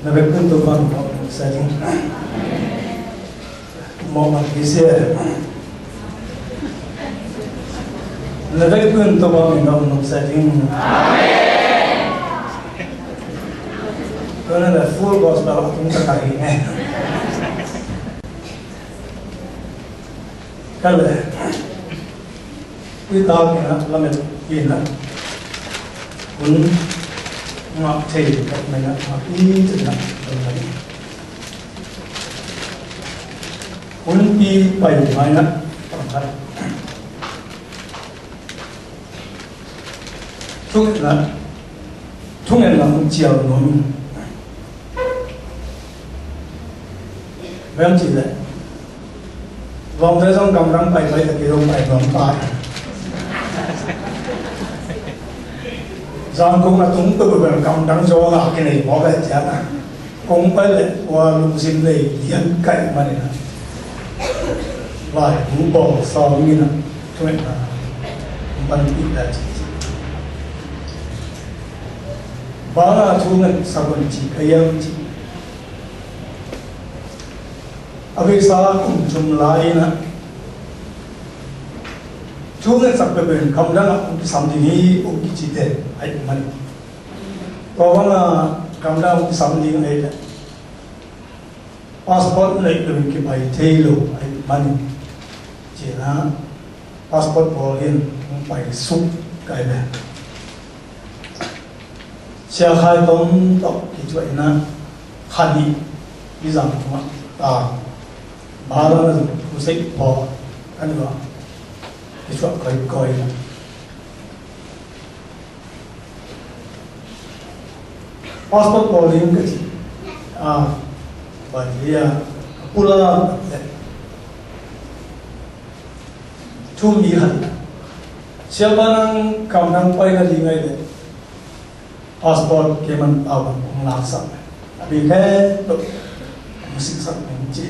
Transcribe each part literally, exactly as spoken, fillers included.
Na vekpi-un Topa min a hong nopsa ding. Mawh bang hi sia. Na vekpi-un Topa min a hong nopsa ding. Amen. Tua na le Full Gospel a tung tak a hi ne. Ka le. Tui tak in a lamet in a hun ngah thei tak mai na ngah i cin a hun pi pai mai na pangkhat. Thungetna, thungetna hong cial nuam in. Bang ci le Lawmte zong gamdang paipai a kei zong pai nuam ta. Zangkong a tung peuhpeuh bel gamdang zaw la kinei mawk a ciat a. Kong pai le ua lungsim lei lian kaih manin a. Laibu bawl sawm in a. Thuetna. Panpih le ci. Bang a thu ngen sa kon ci ka hiam ci. A veksa kum thum lai in a thu ngetsak peuhpeuh in gamdang ah hong kisam ding hi hong kicite ahih man. Tua bang a gamdang ah hong kisam ding ahih leh passport neih loin kipai thei lo ahih man. Ci-in a passport bawl in hong pai suk kai ve. Sia Khai Tom tawh kicuah in a kha nih i zang tungah ta. Bala na zong thu seih paw kan va kicuah kawikawi in a. Passport pawl ding ka ci. A, bai lia, a pula, a pula. Thu mi khat. Siapa nang kam nang pai na ding ahih leh passport kei man tau kong laksak. A bi khe tuk. Musiksak ning ci.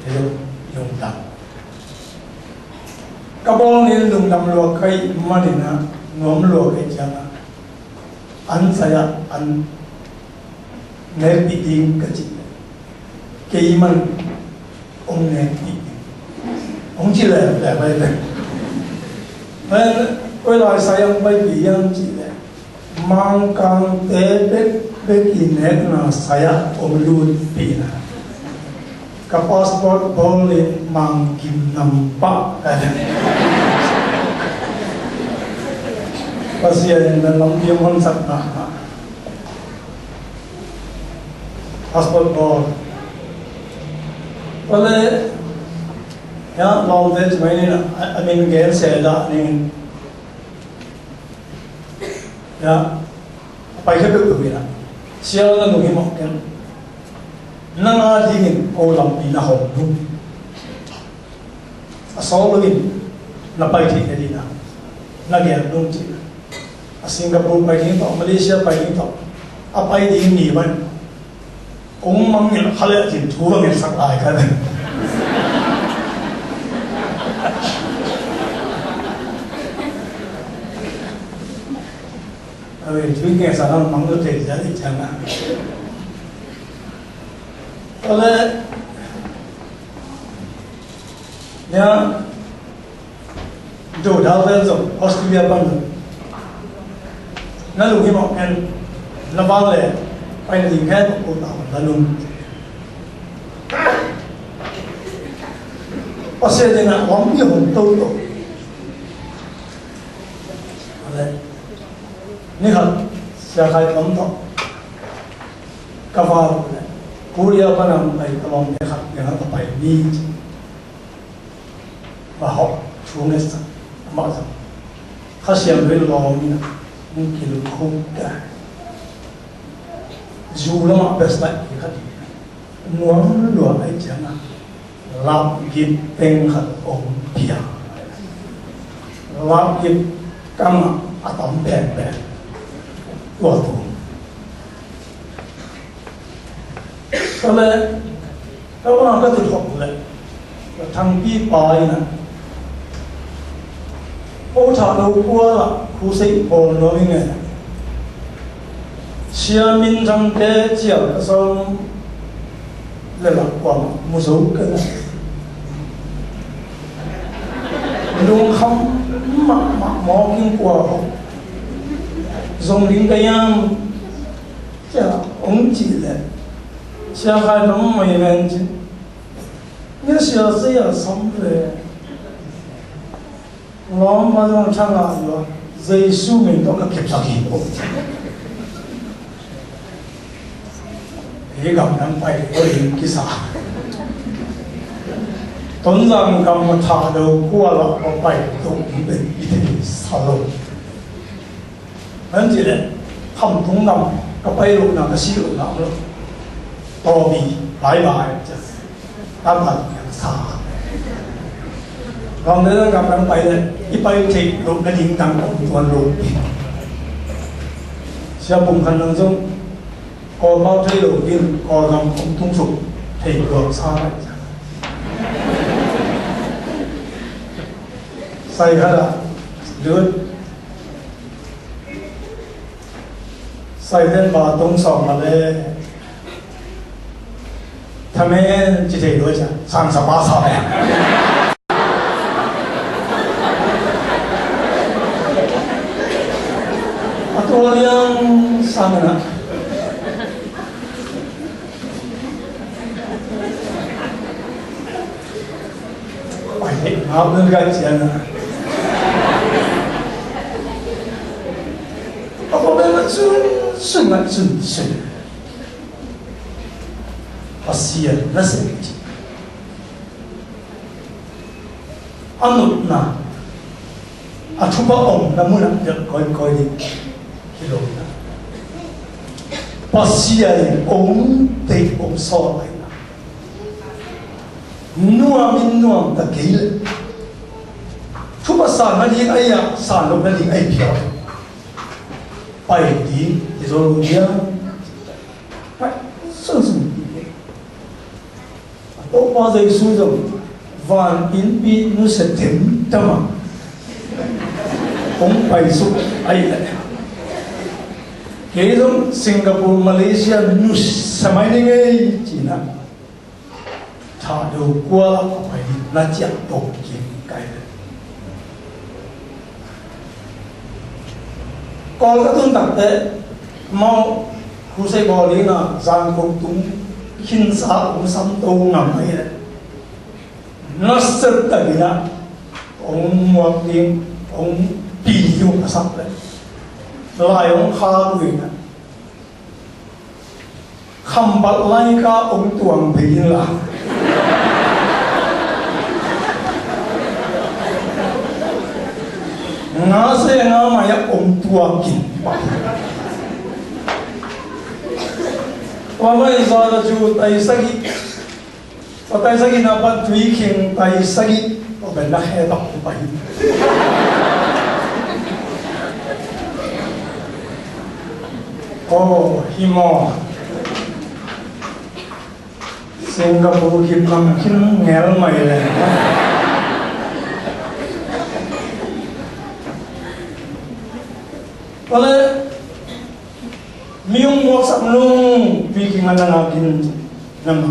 Kei lungdam. Ka bawl ning lungdam lua ka hih manin a nuam lua ka hih ciangin a an sai-ah an nekpih ding ka cih leh kei man hong nekpih ding hong ci leh leh pai leh. Koi lai sai-ah hong paipih hiam cih leh Mangkangte bekbek i nekna sai-ah hong lutpihna. Ka passport bawl in Mangkim nam pah ka hi. Pasian in na lampi hong honsak mahmah. Passport bawl. Tua leh, ya, lawmte ci mai ni na, a, a min gen se dah ning. Ya, a pai khia peuhpeuh in a, sial na nung hi mawk ken. Nang a dingin ko lampi na hawm nung. A sawt loin na pai theih na ding a, na gel nung cih. A Singapore pai ding tawh, Malaysia pai ding tawh, a pai ding ni man. Kong mangngilh kha leh cin thu va ngetsak lai ka. A ve, thu ngetsak a mang lo thei cia i ciang a. Tua leh, nia, Joe Dal vel zong Australia pan zong na lunghimawh ken, na vang le pai na ding khe ko ta na lung. Australia na lampi hong to to. Ale, ni khat Sia Khai Tom tawh ka va le Korea pan a pai ka lawmte khat piang a ka pai ni. Mah hawh thu ngetsak, amah zong Kha Siangtho in lawm in a hong kilkhuk ta. Zu lamah best light khat nuam lua ahih ciangin lap gift peng khat hong pia. Lap gift kang a tam pengpeng tua tu. Ka le, ka va ka tu thok le, ka thangpi pa in a, o tha lo kua la, khu sei pawl lo in e. Sia Min Thang te cial ka sawm le lak kuamah mu zo kei. Lungkham mahmah mawk in kua ho zong ding ka hiam? Sia hong cih leh Sia Khai Thang mai ven cin. Nia sia zei a sam ve. Lawm pa zong thang a lua. Jesu min tawh ka kepsak hi. Hih gam nang pai ko in kisa. Tonzang gam a tha do kua la ko pai to in ben i te sa lo. Nan cih leh Khamtung gam ka pai lohna ka sih lohna om lo. Tawbi bye bye. Tapa sa. Gam le gam dang pai leh i pai theih loh nading dang om tuan lo. Sia Pum Khan Nang zong Kawlpau thei lo in Kawlgam om tung suk thei tuak sa lai. Sai khat ah lut. Saiten ba tong sawm a le thamen ci thei lua cia sang sa pa sa le a tua liang sang na. Pai heh ngau nang gai cian a. A ko bel ngat sun sun ngat sun sun. Pasian na seh ci. A nopna a thupha omna munah deuh kawikawi ding hi lo na. Pasian in om tei om sawl aina nuam in nuam ta kei le thupha san nading ai ah san lo nading ai phiau pai ding i zo lo dia. Pai sunsun ding. Topa Jesu zong van innpi nusia temtam a hong paisuk ahih leh kei zong Singapore, Malaysia nusia mai ning ei cihna. Thahdo kua a pai na ciah tawh kim kai leh Kawl ka tun takte mau crusade bawl ding a zan kok tung khinsa ong sam to ngam ahi le. Nasep takin a ong muak ding ong pi ding ong a sak le lai ong kha buin a Khampat laika ong tuang pei inla nga se nga mai a ong tuang kin. Tua mai zala cu tai sagih. Tua tai sagih na pan tui khing tai sagih. Tua pen na khe tak pai. Oh, hi maw? Singapore kip lam khin ngel mai le. Tua le mi ung muak sak nung pi ki ngan na ngak in nama.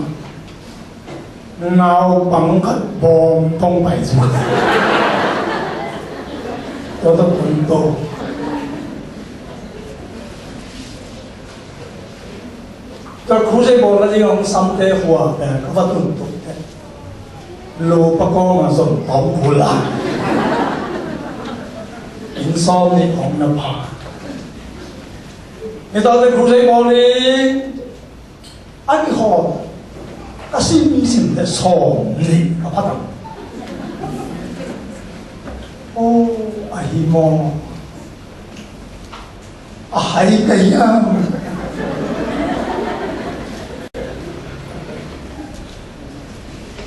Nau pang khat bawm pong pai sua. Tua tua pun to. Tua crusade bawl nading hong samte hua pen ka va tun tuk te. Lo pa kawng a zon pau kul a. Inn sawm nih hong na pha. Nitak te crusade bawl ding. An i hawm ka sim sim te sawm nih ka phat ang. Oh, ahi maw? A hai ka hiam?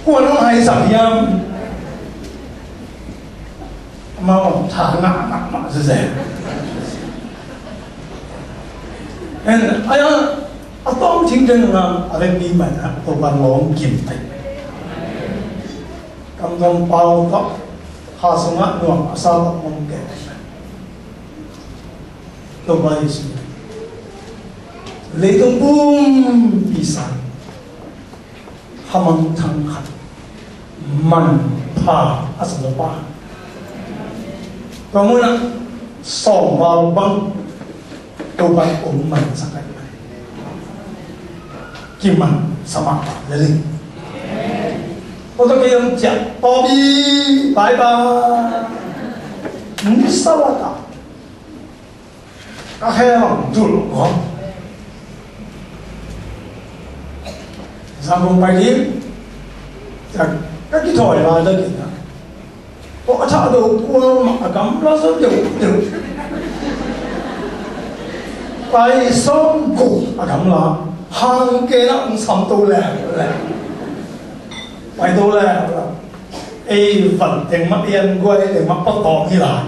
Kua nong hai sak hiam? Amau tha ngah mahmah zeze. En aya a tawm thing den nga a vekpi man a Topa lawm kim pai. Kam zong pau tawh kha sungah nuam a sa tawh mong kei. Topa Jesu. Leitung pumpi sang khamangthang khat manpha a sa lo pa. Tua munah sawmval bang Topa hong mansak ahih manin kiman sa mah lel ing. Tua tawh kei hong ciah tawp hi. Bye bye. Nisa lak ah ka khe bang dul ngawt. Zangkong pai ding. Ka kithawi lai ta kei na. Tua a thah do kual mah a gamla zaw deuhdeuh. Pai sawm guk a gamla hang kei na hong sam to leuleu. Pai to leuleu. Ei van teng mah, ei an guai teng mah pawt tawm hi lai.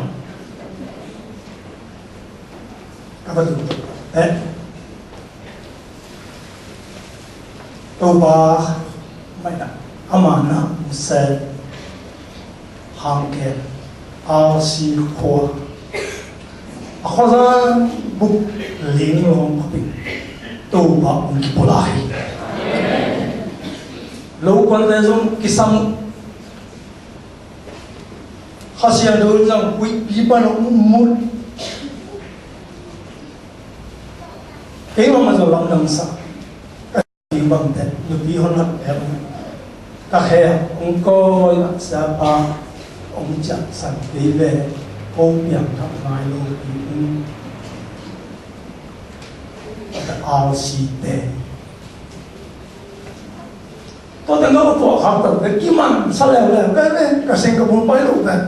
Ka va duh eh, Topa maina, ama na hong sep hang kei, R C khua, a khuazang buk ling lawng khawpin Topa hong kipulak hi. Lo kuante zong kisam uh. Kha Siangtho in zong huihpi pan hong mut. Keimah mah zong lamdang sa. Ka ding bangte nupi hong lak leh ka khe ah hong kawi ah siapa hong ciahsan kei ve. Ko piangthak nai lo pi in. Ka R C te. Tua teng ka va tuah khak tak teh kiman sa leuleu. Ka, ka, ka Singapore pai lo pen,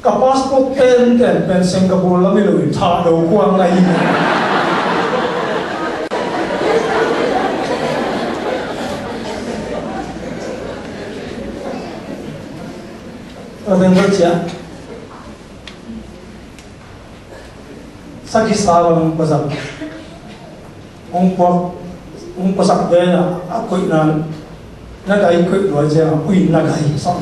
ka passport pen, pen, pen Singapore lam hi lo in, Thado khua ngai hi. Tua teng ka ciah. Sakhi sa bang khuazak hong puak, hong khuazak ve a, a koihna na gai koih lua ciang a ui na gai sa.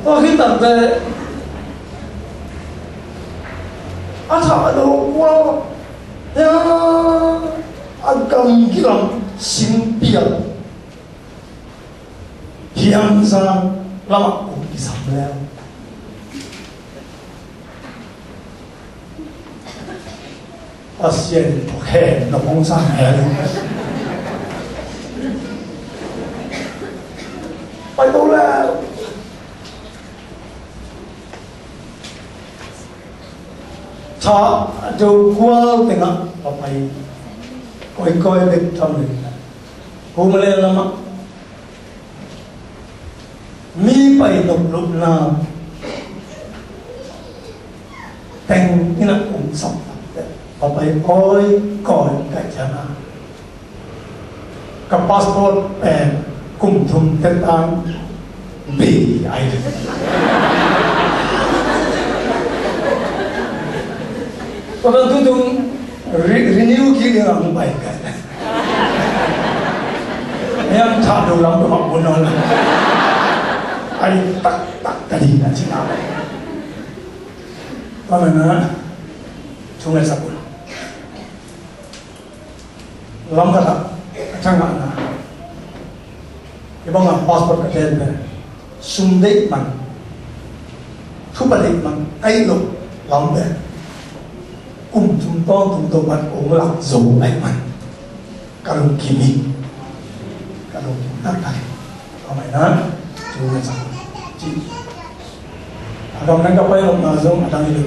Tua khit tak teh a thah do kua a, a gam kilam sim pial. Hiam zang lamah kong kisam leu. Pasian in thawk hen na pawng sang hen. Pai to leu. Tha do kual tengah a pai kawikawi bek tham leh. Kum le lamah mi pai nop lupna teng ina kum sam tak teh a pai kawikawi kaih ciangin ka passport pen kum thum teng tan bi ai. Tua pen tutung re-, renew kik ding a hong pai kai. Niam thah do lam do hong bun on la. Ai taktak ka ding na cina. Tua pen na thungai sakun. Lam khat ah a thangahna, i bangah passport ka ten pen sum deih man, thupha deih man ahi lo lam pen kum thum tawntung Topa'n hong lak zo ahih man ka lungkim hi. Ka lungkim taktak hi. Tua manin tu na cih a gam nang ka pai nopna zong a dang hi lo.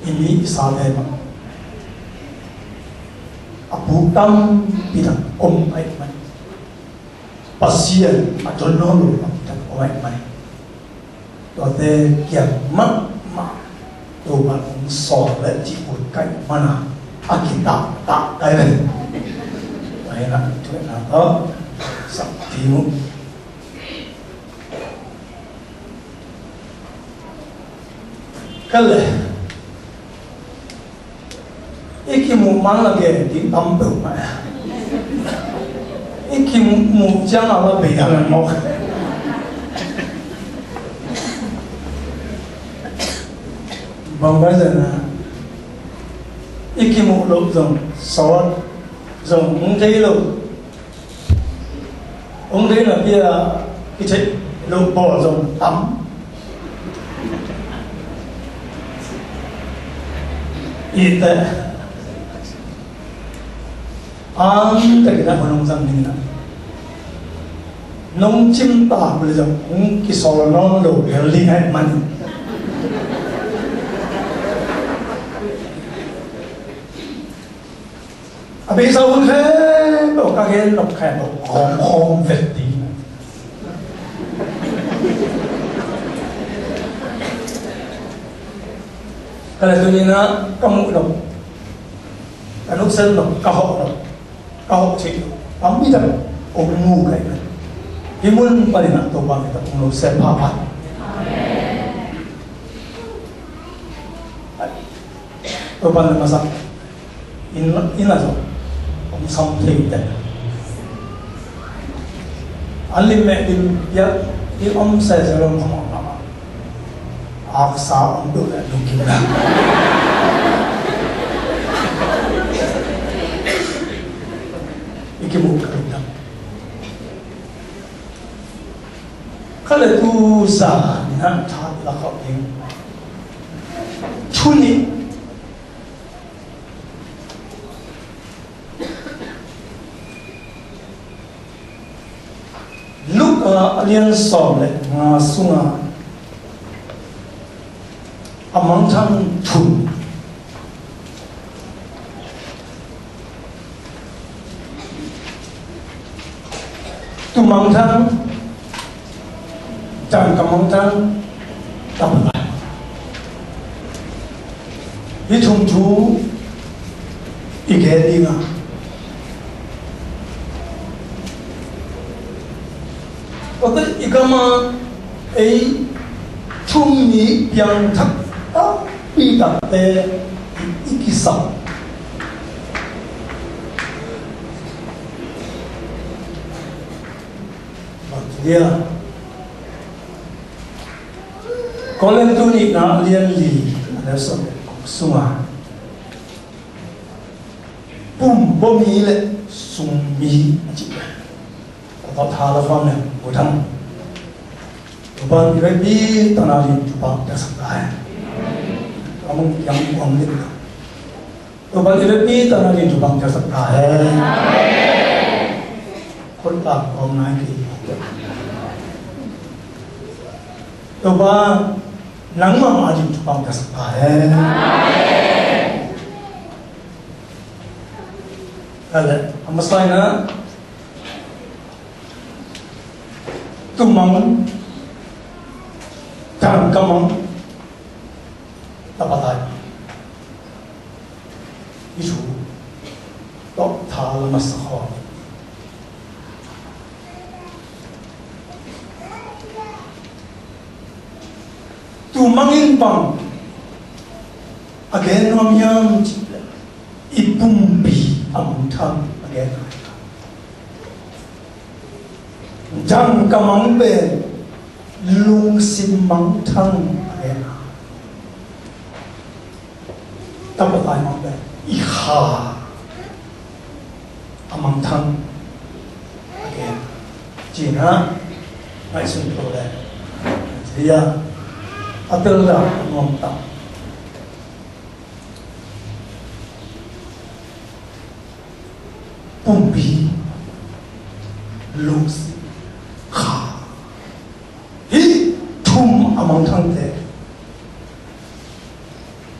I mi i sate mah a puk tampi tak om ahih man, Pasian a don nawn lo tampi tak om ahih man, tuate kiang mahmah Topa'n hong sawl le cih ut ka hih manin a kitaktak ka hi ve. Tua hi a, thu na tawh sap ding uh. Ka le i kimuh man la gen ding tam peuhmah. I kimuh ciang a la bei a la mawk. Bang bai zan a i kimuh loh zong sawt zong hong thei lo. Hong thei na pia i theih loh bawl zong tam. I te. Ang takin a hun hong zang ning na. Nong cim ta uh le zong hong kisawl nawn lo bel ding ahih man. A beisa hun khempeuh ka gen nop khempeuh khawm khawm vet ding. Ka le tuni na ka muh nop, ka nuksel nop, ka hawh nop, ka hawh theih nop tampi tak hong mu ka hi. Hih mun panin ah Topa min tawh hong lo sem pha pha. Topa min masak. Inn, inn a zong om sam thei te. An lim meh lim piak i om se se lo khong om. Aksa om duh le lungkim na. I kimuh ka lungdam. Ka le tu za na tha la khawh ding. Thu nih. Luka a lian sawm le nga sunga a mangthang thum. Tu mangthang, tangka mangthang, tapa lai. Hih thum thu i gen ding a, tua i gam a ei thu nih piangthak tampi takte i kisam. Bang ci dia? Korin tu nihna a lian li a neu sawm le guk sunga pumbaw mi le sung mi a cih pen. Ka tawh tha la fam le bu thang. Topa'n i vekpi tana ding thupha piaksak ta hen. Ka mung kiang kuang lim ka. Topa'n i vekpi tana ding thupha piaksak ta hen. Khut tang kawm nai ki. Topa nangmah a ding thupha piaksak ta hen. Ka le a masa in ah tumang, tangka mang, tapa lai mang. I thu tawh tha la masa khawng. Tumang in bang a gen nuam hiam cih leh i pumpi a mangthang a gen. Tangka mang pen lungsim mangthang a gen. Tapa lai mang pen i kha a mangthang a gen. Ci-in ah ngaihsun to le. Ci-a a tel dan a nuam tak. Pumpi, lungsim, kha. Hih thum a mangthangte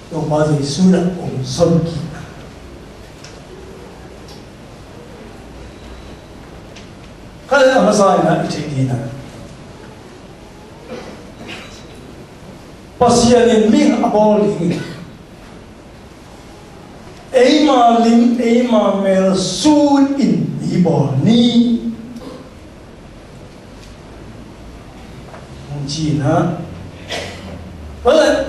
Topa Jesu in ah hong zon kik. Ka le a masa in ah i theih ding ah Pasian in mi a bawl ding hi. Eima lim, eima mel sun in mi bawl ni. Hong ci-in ah,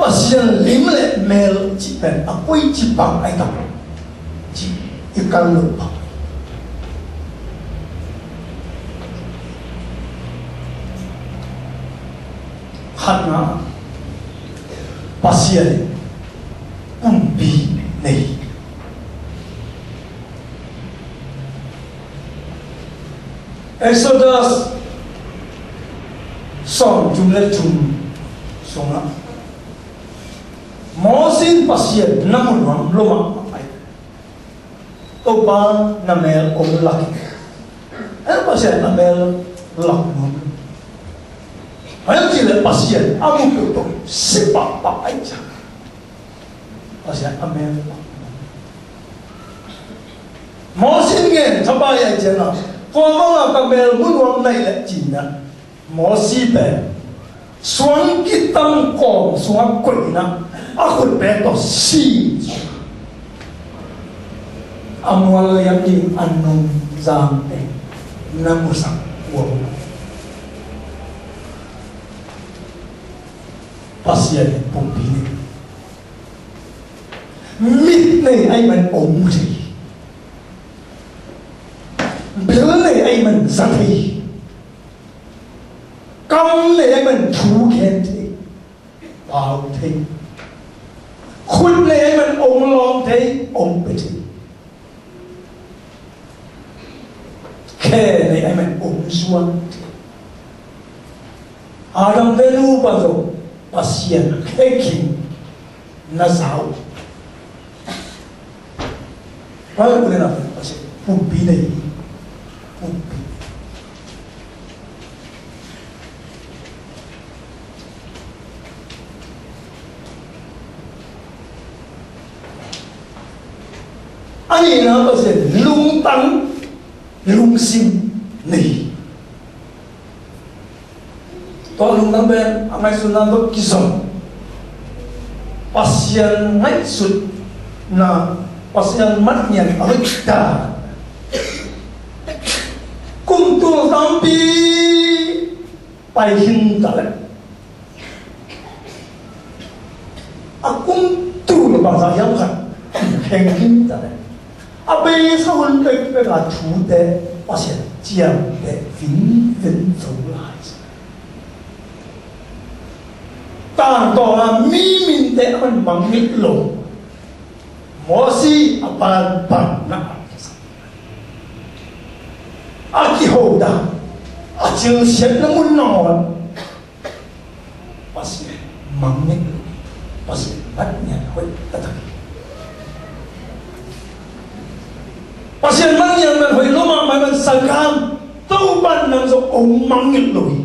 Pasian lim le mel cih pen a koici bang ai tam cih i kan lo bang. Khatna, Pasian in pumpi nei. Exodus sawmthum le thum sungah Moses in Pasian na mu nuam lua mahmah ai. Topa na mel ong lak in. Ai Pasian na mel lak nuam. Ai cih leh Pasian a mu peuhpeuh si pahpah ai ciang Pasian a mel lak nuam. Moses in ngen thapai ai ciang a, tua bang a ka mel mu nuam nai leh cih na. Moses pen suang kitam kawm sungah koihna a khut pen tawh si. A mual liam ding a nungzangte na musak uam. Pasian in pumpi nei. Mit nei ai man om thei. Bil nei ai man za thei. Kam nei ai man thu khen thei, pau thei. Khut nei ai man ong lawng thei, ong pia thei. Khe nei ai man ong zuan thei. Adam te nu pa zong Pasian khe khin na zau. Bible in a Pasian pumpi nei hi. Pumpi. A nihna Pasian lungtang lungsim nei hi. Tua lungtang pen a ngaihsutna tawh kizom. Pasian ngaihsutna, Pasian matngian a hoih ta. Kum tul tampi pai khin ta leh. A kum tul bangzah hiam khat kheng khin ta leh, a beisa hun pekpek a thute Pasian ciamteh vingven zo lai. Tangtawng a mi minte a man mangngilh lo. Mosi a banbanna a kihodah a cilsiatna mun nangawn Pasian mangngilh lo, Pasian matngian hoih taktak hi. Pasian matngian man hoih lo mahmah man sangkam, Topa'n nang zong hong mangngilh lo hi.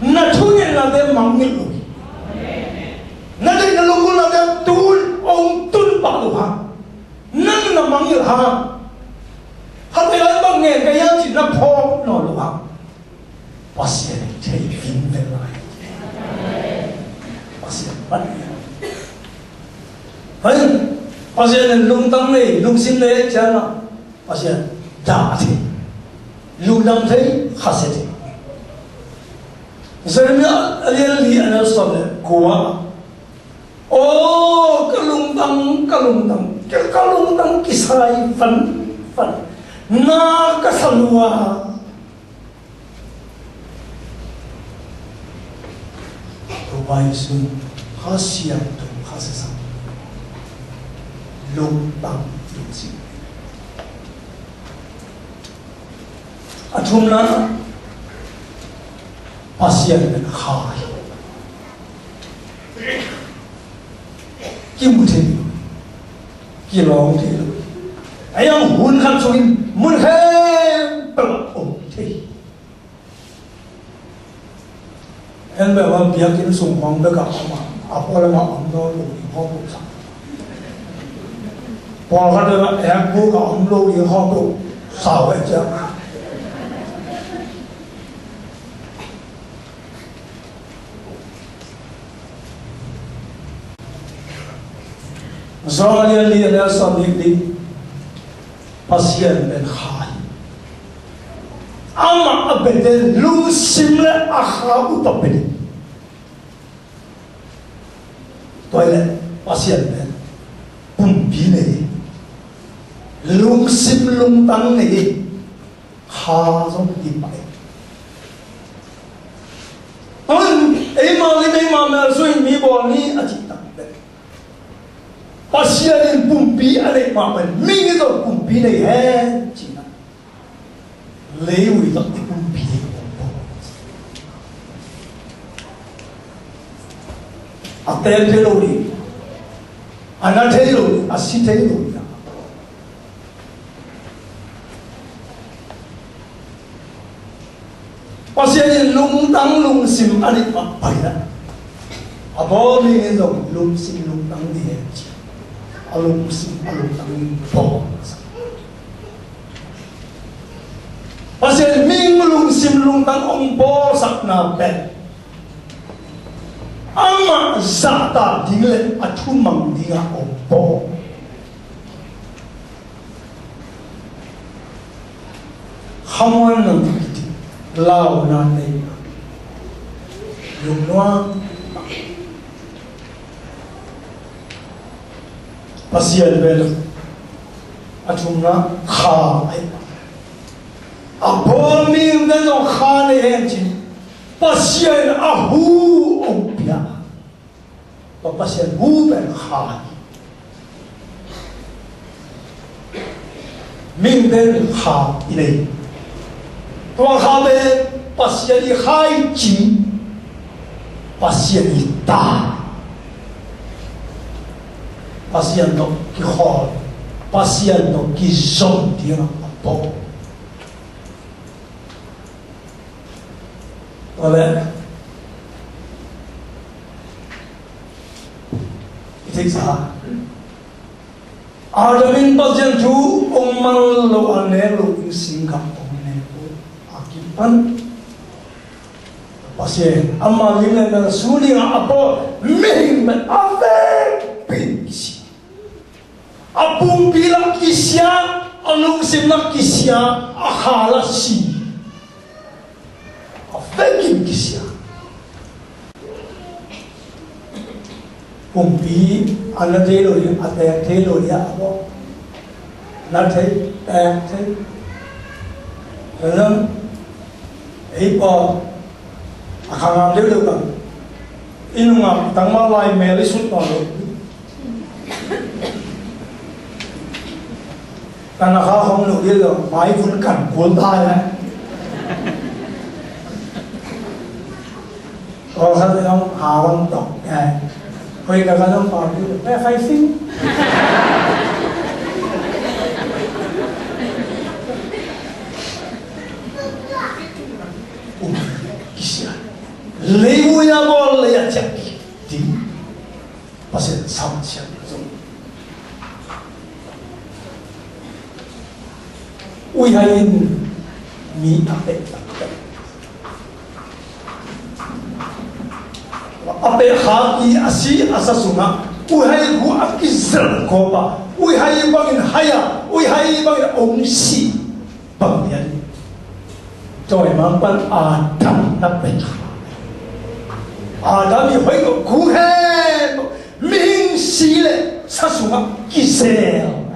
Na thungetnate mangngilh lo hi. Na deih na lunggulhnate tun hong tun pah lo hang, nang na mangngilh hang, khatvei lai bang ngen ka hiam cih na phawk nawn lo hang, Pasian in thei vingven lai. Pasian pan. Hei, Pasian in lungtang nei, lungsim nei ciangin Pasian dah thei, lungdam thei, khasia thei. Jeremiah a lian li, a neu sawm le kua. Aw ka lungtang, ka lungtang, ka, ka lungtang kisai vanvan, na ka sa lua. Topa Jesu, Kha Siangtho, Kha Siangtho, lungtang lungsim. A thumna, Pasian pen kha hi. Kimu thei lo, kilawng thei lo. A hiang hun khat sungin mun khempeuh ah om thei. En bel a biakinn sung khawng bek ah om a, a pualam ah om lo lo ding khawng lo sa. Pawlkhat bek ah ekbuk ah om lo ding khawng lo sa uh e ciang. John a lian li, a neu sawm nih li. Pasian pen kha hi. Amah a biate lungsim le a kha uh tawh pia ding. Tua hi leh Pasian pen pumpi nei hi. Lungsim lungtang nei hi. Kha zong hi pah hi. bawl ni a cih tak pen, Pasian in pumpi a neih mah pen, mi in zong pumpi nei hen cihna. Leui tawh i pumpi nei. A teel thei lo ding, a na thei lo ding, a si thei lo ding. Pasian in lungtang lungsim a neih mah pen, a bawl mi in zong lungsim lungtang ding hi ci. A lungsim a lungtang in bawl. Pasian mi lungsim lungtang hong bawlsakna pen, amah zahtak ding le a thumang dingah hong bawl. Khamuanna, launa nei, lungnuam. Pasian pen a thumna kha ahi. A bawl mite zong kha nei hen ci. Pasian a hu hong pia. Tua Pasian hu pen kha hi. Mihing pen kha i nei. Tua kha pen Pasian i kha i ci. Pasian i ta. Pasian tawh kikhawl, Pasian tawh kizom dingah a bawl. Tua leh i theihsa, Adam in Pasian thu hong mang lo a, nek lo ding singgah hong nek uh a kipan, Pasian ama lim le mel su dingah a bawl mihing pen a vekpi in kisia. A pumpi lah kisia, a lungsim lah kisia, a kha lah si. A vekpi in kisia. Pumpi a na thei lo ding, a teek thei lo ding a bawl. Na thei, teek thei. Tua zong ei pawl a kha ngam deuhdeuh bang, i nungak tangval lai mel i sut nawn lo. Kan a kha khong lo deuh lo, mai vun kan kul ta le. Tua khat zong ha bang tawh, eh. Hoih ka ka zong pau deuh lo, eh, fai fing. Um, kisia. Leivui a bawl lei a ciah ding. Pasian samsiat zong. Uihai in mi a peh taktak. A peh kha i a si a sa sungah uihai gu a kizel kawp a, uihai bangin hai a, uihai bangin a ong si. Bang lian. Cawimang pan Adam na pek. Adam i hoih lo gu hen. Mihing si le sa sungah kizel.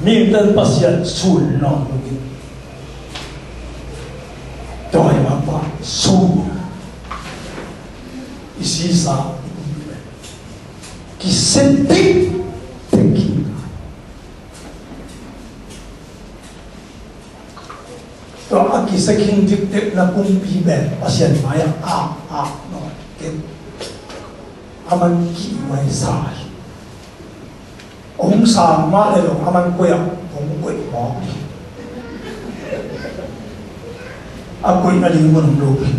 Mihing tan Pasian sun nawn lo in. Cawimang pan sun. I sisa. Kizel tik tik. Tua a kisa khin dikdekna pumpi pen Pasian mai-ah a, a, no, ke. Aman kiwai sa hi. Ong sa mah le lo, aman koih ah, ong koih mawk hi. A koihna ding mun lo hi.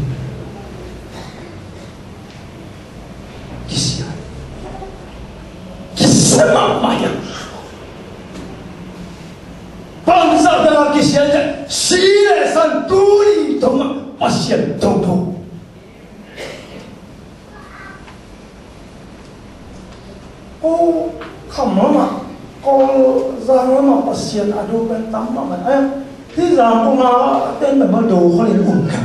Kisia. Kisia mahmah hiam? Bangzah dangah kisia hiam? Si le san tuni dongah Pasian toto. Ko kham lamah, ko zang lamah Pasian a do pen tam mahmah. Ai, hih zang ko nga ten pen ma do khol in um kha.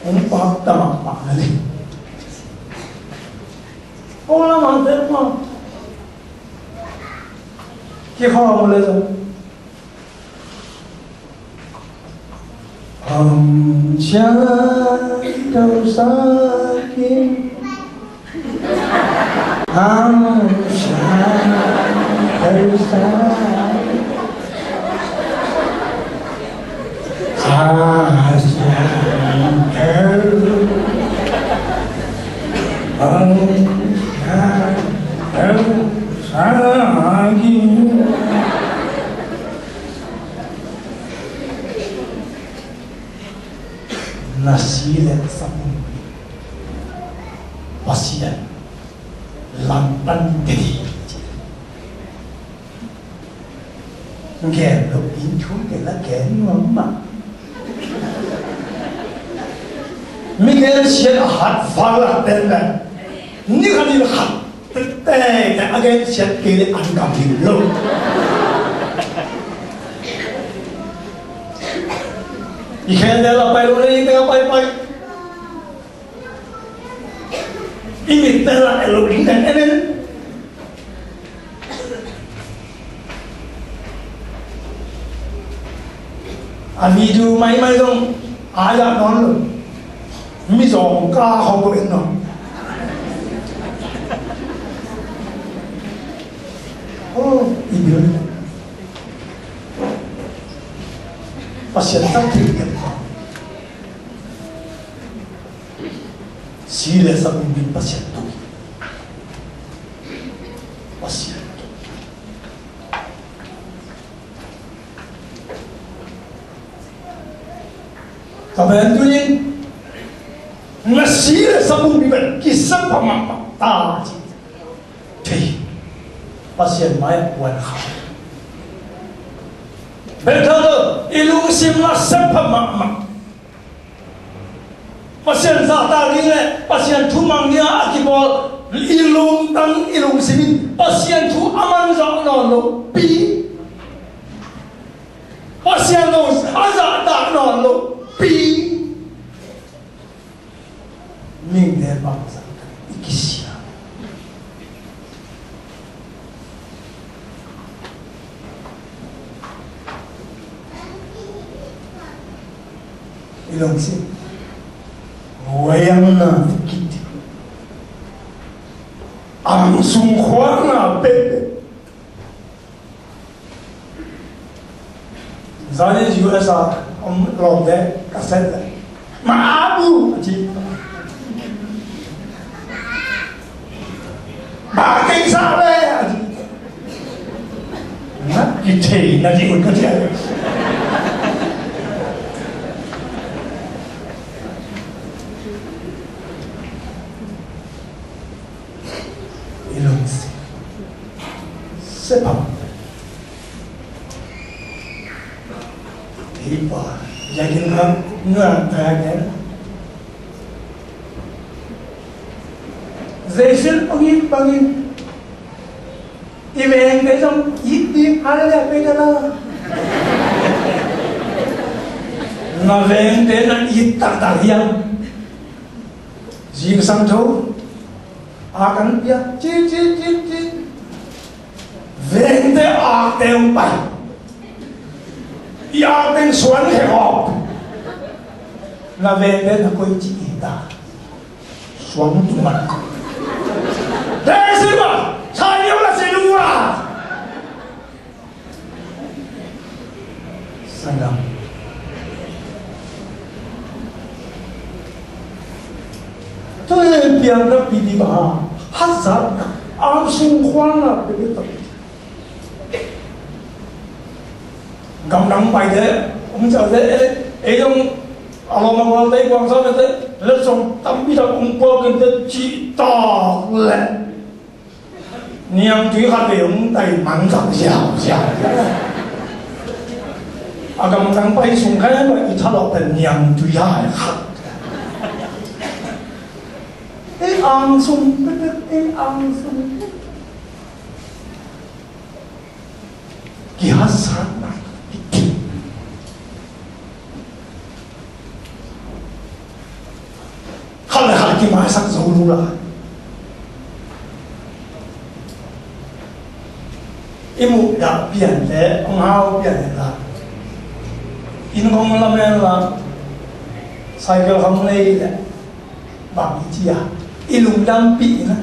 Hong pak ta mahmah na le. Ko lamah te ma. Kikhawm le zong. Aung San Suu Kyi. Aung San Suu Kyi. Aung San Suu Kyi. Aung San Suu Kyi. Na si le sa pumpi Pasian lampan ding. Gen lo in thu te la gen nuam mah. Mi gen siat a hat val la ten le. Ni khat in khat. Tete, a gen siat kei le an kam ding lo. I khel te la pai lo le, i te la pai pai. I mit te la el lo ding den en en. A video maimai zong a ya nawn lo. Mi zong ka hong ko en nawn. Oh, i bil. Pasian tak thei diam. Si le sa pumpi Pasian tu. Pasian tu. Ka pen tu in na si le sa pumpi pen kisap pha mahmah ta ci. Thei. Pasian mai-ah puan kha. Bethel, i lungsim la sep pha mahmah. Pasian zahtak ding le Pasian thu mang ding a kibawl i lungtang, i lungsim in Pasian thu a man zah nawn lo pi. Pasian lo a zahtak nawn lo pi. Mite bangzah i kisia. I lungsim. Wayang na kiti. Ang sung khua na pepe. Zani U S A om lawmte ka set le. Ma abu a ci. Ba kei sa le a ci. Na kithei na ci un ka ci a. I lungsim. Sepam. Hi pa, yakin ka nuam ta ken. Zeisin ong it bangin i vengte zong it ding hal le pei ta la. Na vengte na it taktak hiam? Zingsang tho a kan pia, ci, ci, ci, ci. Vengte akte hong pai. I akte suan he awk. Na vengte na koi ci i ta. Suang tu mat. Desi ba, sa liu la si lu la. Sanggam. Tua piang na pi di ba ha. Hazat na. Ang sung khuang na pi di ta. Gamdang pai de, um ca de, eh, eh, dong, a lawm a gual te, guang sa te, letsong tampi tak um kua ken te ci ta le. Niangtui khat vei hong tai man zak ziauziau. A gamdang pai sung khat pai i thalawh pen niangtui hai khat. Ei ang sung pekpek, ei ang sung. Kihasatna. Khat le khat kimaisak zo lo la. I muh dah pian le, hong hau pian le la. Inn kong lamen la. Cycle hong nei leh bang i ci a, i lungdampih na.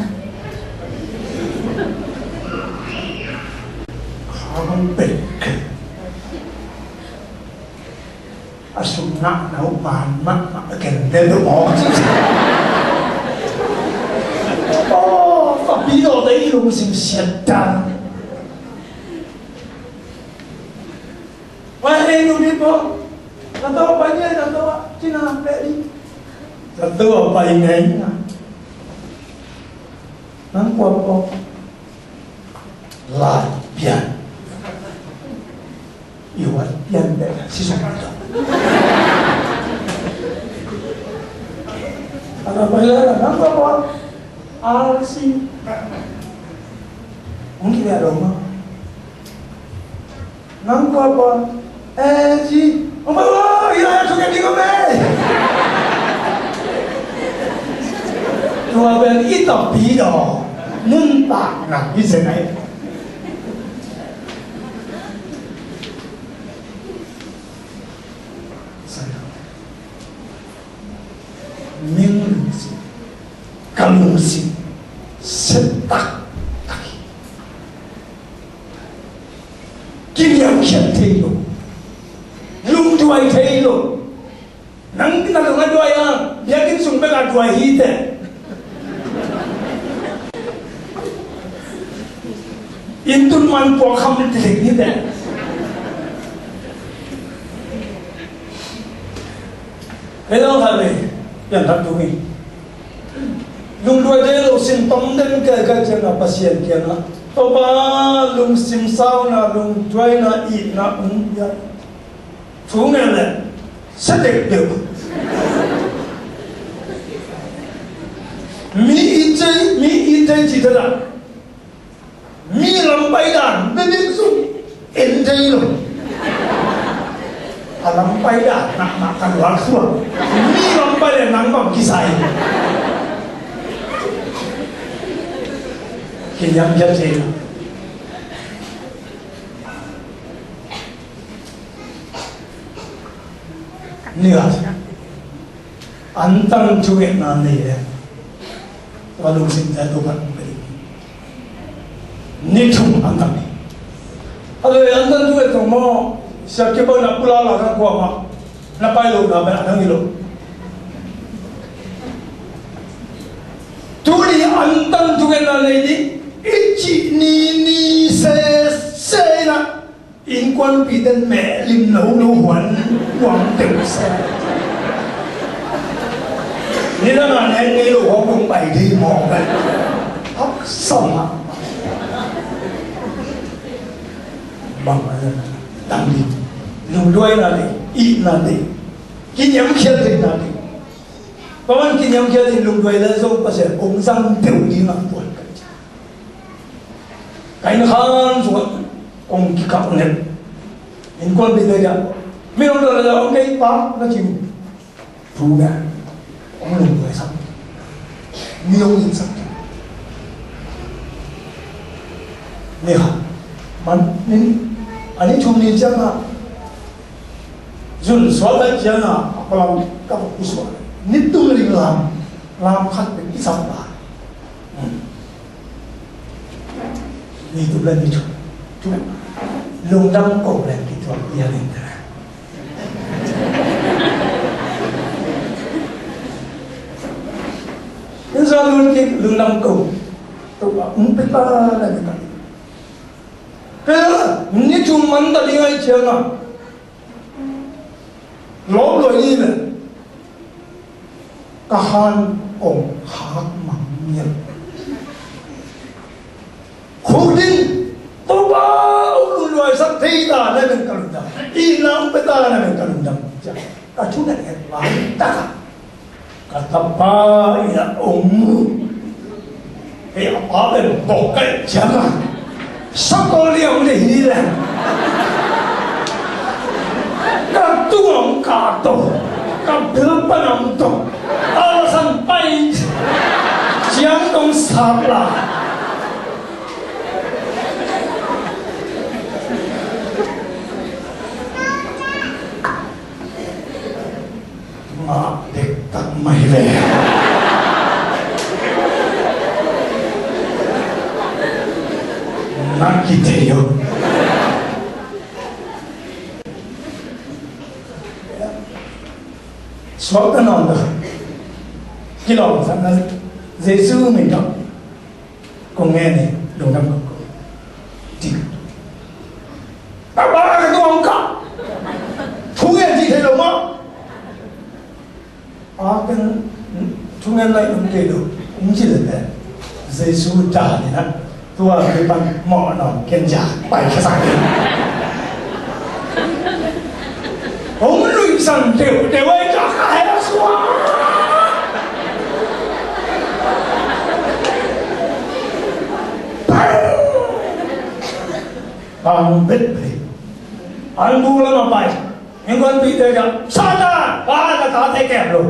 Hong pet a sum ngah na uh man mah mah a ken del uh mawk ci. Aw, papi dawte i lungsim siat dan. Vai hei nu bit bo. Na to pai ni, na to a cina pe ni. Na to a pai ni na. Nang kuat bo. Lai pian. Iwat pian pe si sung to. Ana pai la nang kuat bo. Al si. Ong ki le a dong ma. Nang tua pa, eh, ci, ong pa, oh, ila ya tuke di ko me. Tua ben i tapi do, nun tak na i se nai. Ming lungsim, ka lungsim, set tak tak. Kiniamkhiat thei lo. Lungduai thei lo. Nang na lung a duai a, biakinn sung bek a duai hi te. Inn tun man puak kham ti thei hi te. Hei lo khat ve, pian khat tu hi. Lungduai thei lo sin tom den kei kei ciangin Pasian kiangah, Topa, lungsim sauna, lungduaina, itna ung pia. Thu ngen le sa dek dek. Mi it thei, mi it thei ci ta la. Mi lam pai dan bebek zong en thei lo. A lam pai dan nak nak kan wak suak. Mi lam pai le nang bang kisai. Kiniamkhiat thei lo. Nia. Antang thungetna nei le. Tua lungsim te Topa hong pia ding. Ni thum antang ni. A le antang thunget tong maw, siak kibang na pula la na kuamah na pai lo na pen a nang hi lo. Tuni antang thungetna nei ding i cih ni ni sese na. Innkuanpite mehlim lo lo huan huang teuh se. Nidang a nek ngei lo huang dong pai dei mawk ai. Haksa mah. Bang a dang ding. Lungduaina ding, itna ding. Kiniamkhiat theihna ding. Paman kiniamkhiat in lungduai le zong Pasian hong zang deuh ding a puan kan ci. Ka inn khan sungah kong kikap nep. Innkuanpite kiang, mi hong dot leh hong kei pa na ci uh. Thu bek hong lungduai sak. Mi hong it sak. Ni kha man, ni, a ni thum ni ciangah zun suak lai ciangah a palam ka vok i suak. Ni tum ling lam, lam khat bek i sak ta. Ni tuk le ni thum. Lungdam ko le kituak bia ling ta. Ni sa lun ki lungdam ko. Tuk a um pita le ni ta. Kaya ni thum man ta ding ai ciang a. Lawp luai ni le ka han kong hak mang ngial. Khuk ding, Topa, hong lungduai sak thei ta na ven ka lungdam. Itna hong pia ta na ven ka lungdam. Ka thu ngen ngen lai taka. Ka tapa ina om. Hei a pa pen bawk kai ciang a. Sakol liang le hi le. Ka tung om ka to. Ka bil pan om to. A san pai. Ciang tong sak la. Mah Sawt ka nawn ka. Kilawm sak na Jesu min tawh. Kong ngen hi, lungdam kong ko. Ti. Ka ba ka tuang ka. Thu ngen ti thei lo mah. A ken thu ngen lai um kei lo. Um ci le pen. Jesu ta ni na. Tua mi pan mawh nawn ken ja pai kha sak hi. Hong luihsan deuhdeuh ai ta kha he suak. Bang bet ple. An bu lam a pai. Innkuanpihte kiangah, Satan, pa na tate kem lo.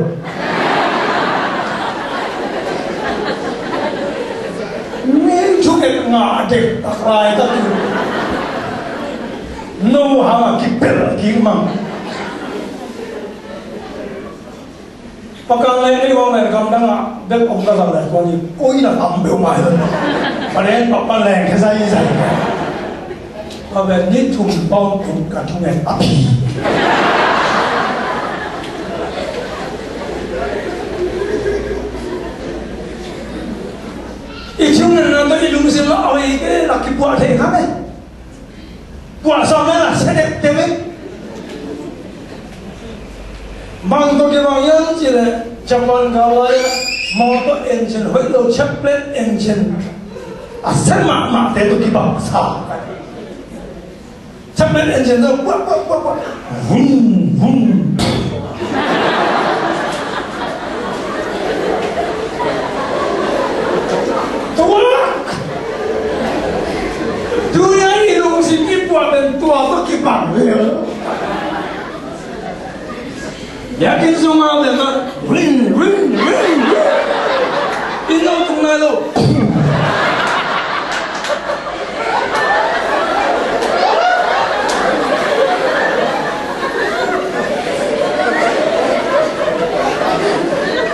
Min thukep ngah dek tak laitak in. No hang a kipel kik mang. Pakal leng ei bang leng gamdang ah bek om ka zang leng kuan i koi na tam beuh mai. Palen pa pan leng khe zai zai. A ven ni thum pawng kum ka thungen a phi. I thungen na to i lungsim la a vei ke la kipuah thei kha me. Puahsa mel a sedek teng in. Bang tawh kibang hiam cih leh Japan gam lai ah motor engine hoih lo, chevrolet engine a se mahmahte tawh kibang sa. Chevrolet engine tawh puah puah puah puah. Vun vun. Tuak! Tunia i lungsim i puah pen tua tawh kibang lel. Biakinn sungah pen mah ring ring ring ring. Inn lo tung nai lo.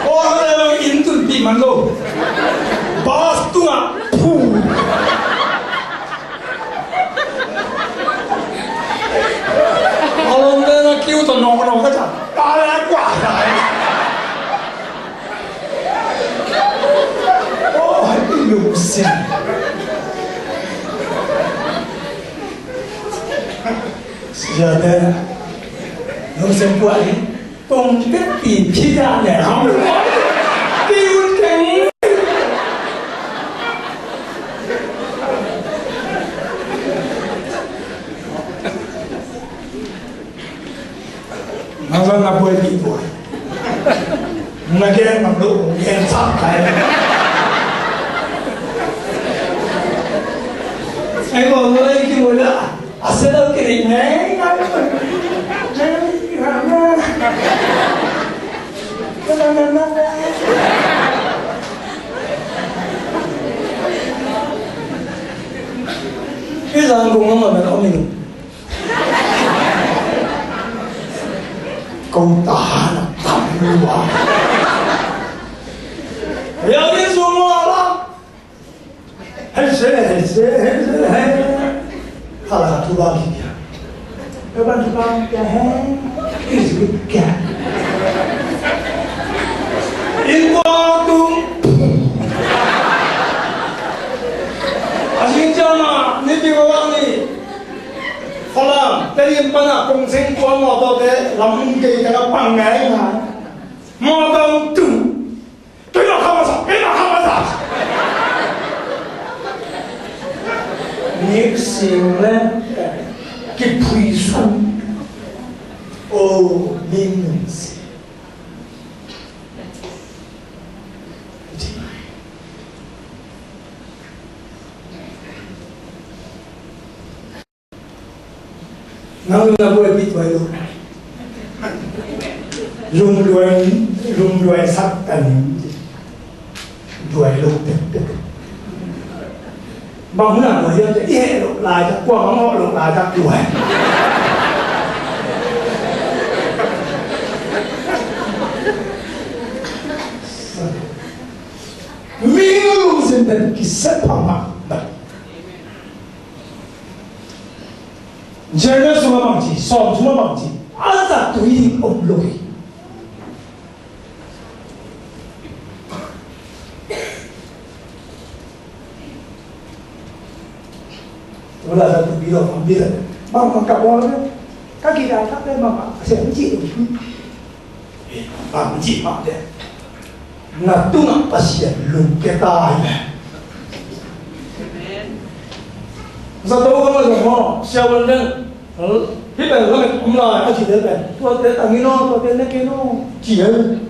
Aw, inn tunpih man lo. Bus tungah phu. A lom le na kiu tawh nawknawk ka ta. Ka le kua dai. Aw, i lungsim. Siate lungsim puah hi. Kong tepin khit a ne ham. Ti un keng. Nang zong na buaipih buai. Na gen mak lo, gen sak kai. Ai ko lo ai ki mo la. A se lo ke nei nei. Ki zang kong ma ma na om in. Kong ta na tam lua. Yang ni sung wa la. Hei se, hei se, hei se, hei. Hala tu ba ki ya. Ka ban tu ba ki ya, hei. Is good ki ya. In wa tung. A sing jama ni pi wa ni. Falam, te yin pana kong sing kua mo to te lam kei te ka pang ngai ngai. Mo to tu. Kei na kha masa, kei na kha masa. Nik sing le kiphui sung. O, ning nung si. Nang na buaipih tuai lo. Lungduai, lungduai sak ta ning. Duai lo pekpek. Bang hun a duai hiam cih i heh lo laitak, kua bang hawh lo laitak duai. Mi lungsim pen kisep phamah. Jeremiah sungah bangci, Sawm sungah bangci, a zat tui ding om lo hi. Bangmah ka bawl ve, ka gila tak ve, bangmah ka sem cih lo. Bang cih mah ve, na tungah Pasian lungkia ta hi ve. Zato ka ma zong maw, siavuan deng hih pen lamet om lai a ci lel pen, tuate tangin aw, tuate nekin aw ci lel.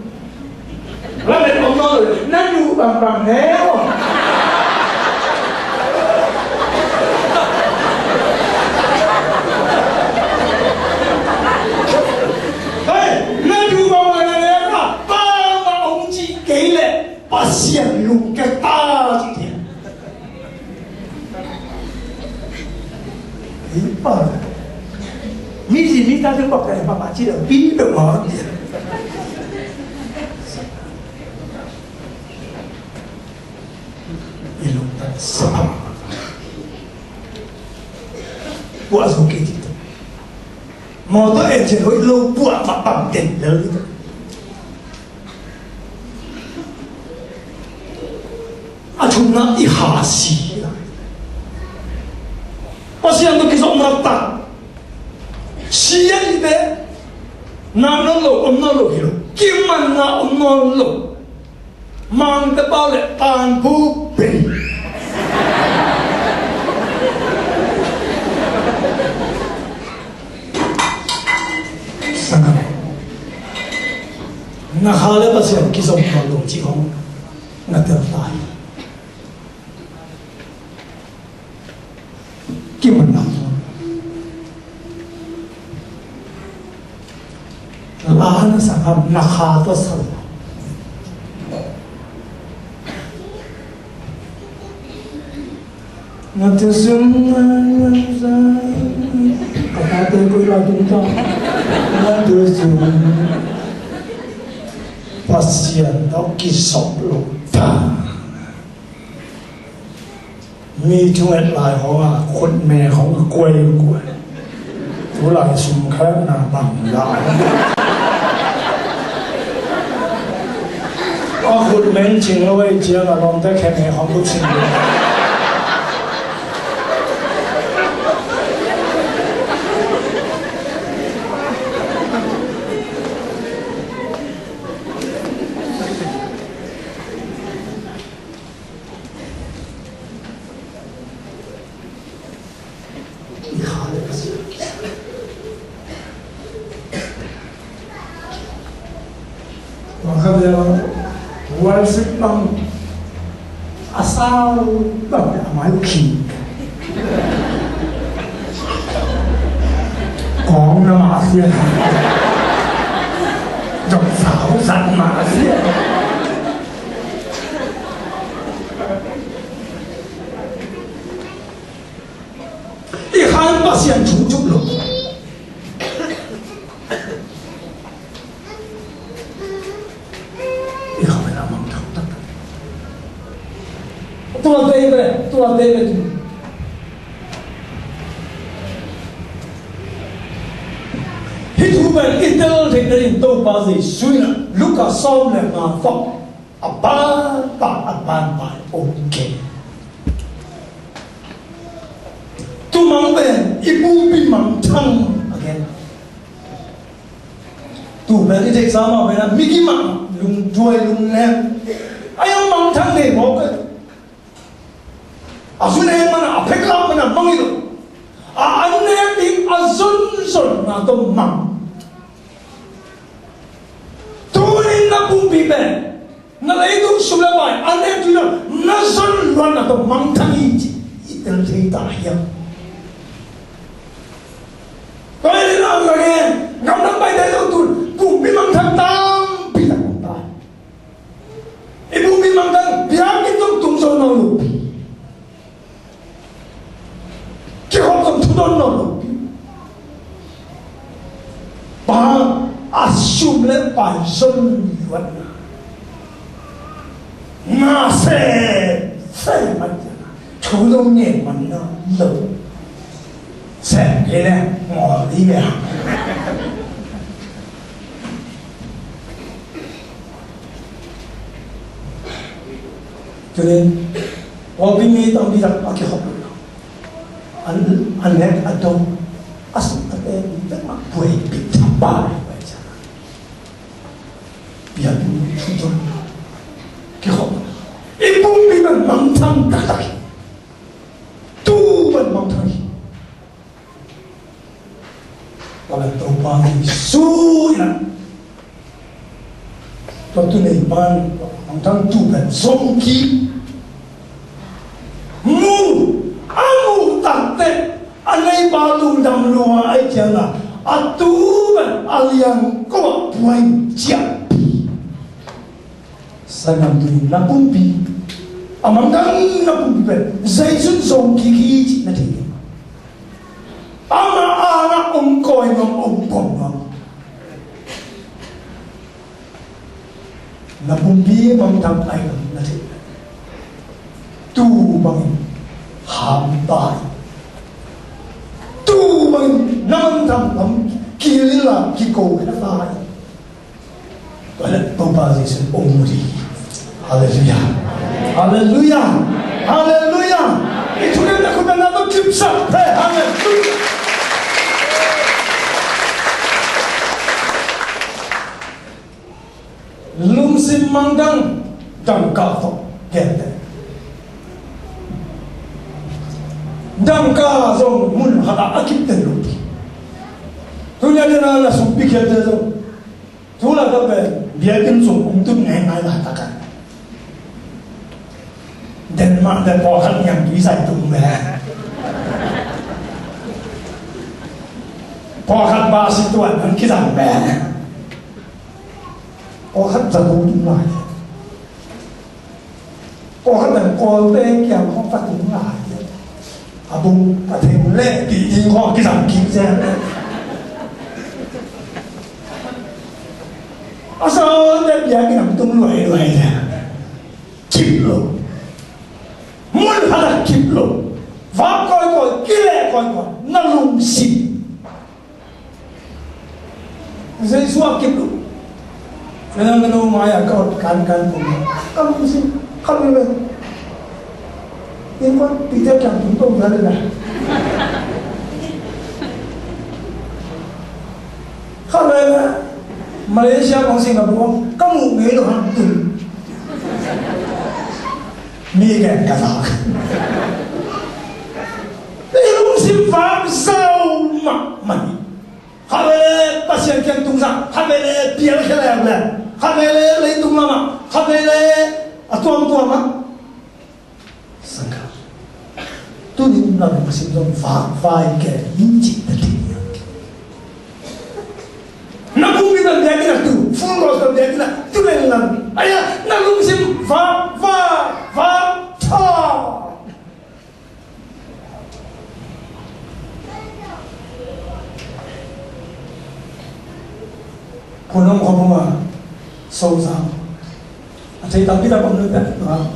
Lamet om nawn lo, na duh bangbang ne aw. Hei, na duh bangbang ne aw, bangmah om ci kei leh Pasian lungkia ta ci. Ei pa, mi zi mi ta teng bak teng bak ci lo pi pe wa. I lungtang sa. Buah zo kei ti. Motor engine hoih lo buah bak bang den lo. A thumna i ha si hi lai. Pasian tawh kizom nak tak. Si a i te. Na nawn lo, om nawn lo hi lo. Kimanna om nawn lo. Mangte pau le tanphu bei. Sangam. Na kha le Pasian kizom nawn lo ci hong. Na tel ta hi. Kimanna. La na sa kha na kha to sa. Na tu sum na na sa. Ka ta te ko la tung ta. Na tu sum. Pasian tawh kisop lo ta. Mi thunget lai hong a khutme hong a kuai kuai. Tulai sum khat na bang lai. A khutme cing lo ei ciang a lawmte khe me hong kut sing lo. I kha le ka si. Wa kha le worship bang a sau bang a mai khi. Kong na ma sia. Jong sau sat ma sia. I khan Pasian thungthung lo. I khan a mang thang tak. Tua te ve, tua te ve tu. Hih thu pen i tel theihna ding Topa Jesuh in Luka sawm le nga fak. A ban pan, a ban pan, okay. Tu mang pen i pumpi mangthang a gen. Tu pen i theihsa mah pen a mi kimang, lungduai lungnem. A yau mangthang nei mawk e. A zu nek man a, a phek lak man a mang hi lo. A an nek ding a zonzonna tawh mang. Tunin na pumpi pen na leitung sum le pai a nek ding na zon luanna tawh mangthang hi ci i tel thei ta hiam? Tua hi leh a nang e, gamdang paite zong tun pumpi mangthang tampi tak om ta. I pumpi mangthang biakinn zong tung zo nawn lo pi. Kihop zong thu dawn nawn lo pi. Bang a sum le pai zon luatna. Nga se se man thu lo ngen man na lo. Sem kei le ngawl ding e. Tunin, pawlpi mi tampi tak a kihop lo. A, a nek a dong, a suk a te, mi pen mah buaipih thapai pai ciang a, biakinn thu tawh kikhop. I pumpi pen mangthang taktak hi. Tu pen mangthang hi. Tua leh Topa Jesu in ah, tua tu nei pan mangthang tu pen zong kik. Mu, a muh takteh a neipa lungdam lua ahih ciangin ah, a tu pen a liangko ah buai ciah. Sanggamtu in, na pumpi, a mangthang na pumpi pen Jesu in zong kik hi cih na thei. Ama angah om kawikawi, om kawikawi. Na pumpi mangthang ahih lam na thei. Tu bangin hampa in, tu bangin na mangthang lam kilila kiko kha ta in. Tua leh Topa Jesu hong mu ding. Halleluiah. Halleluiah. Halleluiah. I thungetna khut bengna tawh kipsak pah. Halleluiah. Lungsim mangthang dangka tawh genteh. Dangka zong mun khat ah a kipten lo. Tuni a dingin a sumpi khiatte zong, tu laitak pen biakinn sung hong tun ngeingai laitak a, Denmark te pawlkhat niangtui zai tung ve. Pawlkhat bus seat tuan hong kizang ve. Pawlkhat zato tung lai. Pawlkhat pen Kawlte kiang khawng va tung lai. A bung a theng leh pi ding khawng kizang kik zen. A sawnte biakinn ah tung luailuai zen. Kip lo. Mun khat ah kip lo. Vak kawikawi, kileh kawikawi, na lungsim. Jesu a kip lo. Kei zong ka nu mai-ah ka ot kankan pong, ka lungsim khat veve. Innkuanpihte kiang tung to na le na. Khat veve. Malaysia bang, Singapore bang, ka muh ngei lo hang tung. Mi gen ka zak. I lungsim vak zau mahmah hi. Khat veve Pasian kiang tung zah, khat veve pial khia leng leng, khat veve leitung lamah, khat veve a tuamtuam ah. Sangkah. Tuni in na lungsim zong vakvai kei in cih na thei. Na pumpi pen biakinn ah tu, Full Gospel biakinn ah tu leng lang. Aia, na lungsim vakvai, vakvai. Khun om khawm a, sozang. A thei tampi tak om leh,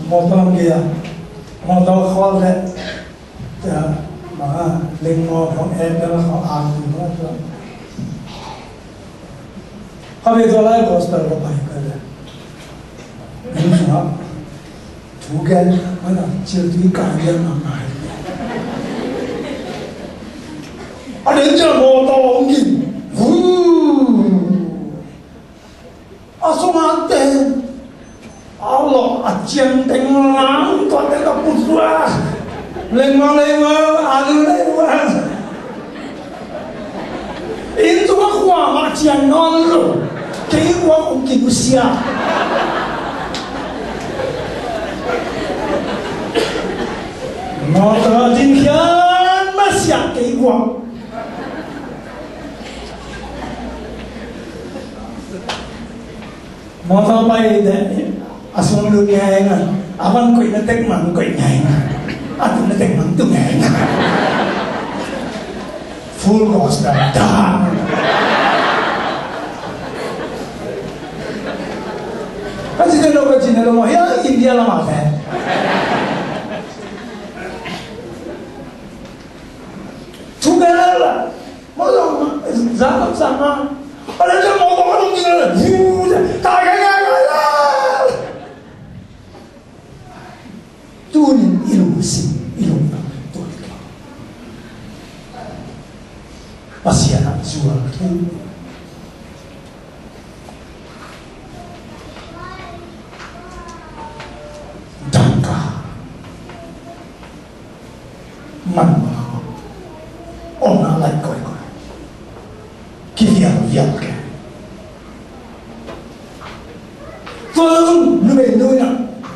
mawtaw lam gei a, mawtaw khawl leh, ma, lengmaw khawng, apple khawng, ang khawng. Kha ve tua lai gospel ka pai ka le. Min sungah thu gen, mana, cil tui kai gen, ma ngai. A den cia mawtaw hong ging. Vuu. A sungah ten. A lawh a ciang teng lang, tua teng ka put suak. Lengmang, lengmang, alu lengmang. Inn sungah kuamah ciang nawn lo. Kei kuak hong kimusia. Mawtaw ding khian masiah kei kuak. Mawtaw pai te, a sung lut ngai nga, a van koih na tek mang koih ngai nga, a tu na tek mang tu ngai nga. Full gospel da. Ka ci te lo, ka ci te lo, mawh hia India lamah te. Thu gen la, mawh zong, zang zang a. A le le mawh kong a dong ding a le. Hu, ta kai kai kai kai la. Tunin i lungsim, i lungdam tua. Pasian a zual thu. Dangka man, om na lai koikoi. Kivialvial ke. Tua lung numei nu in a,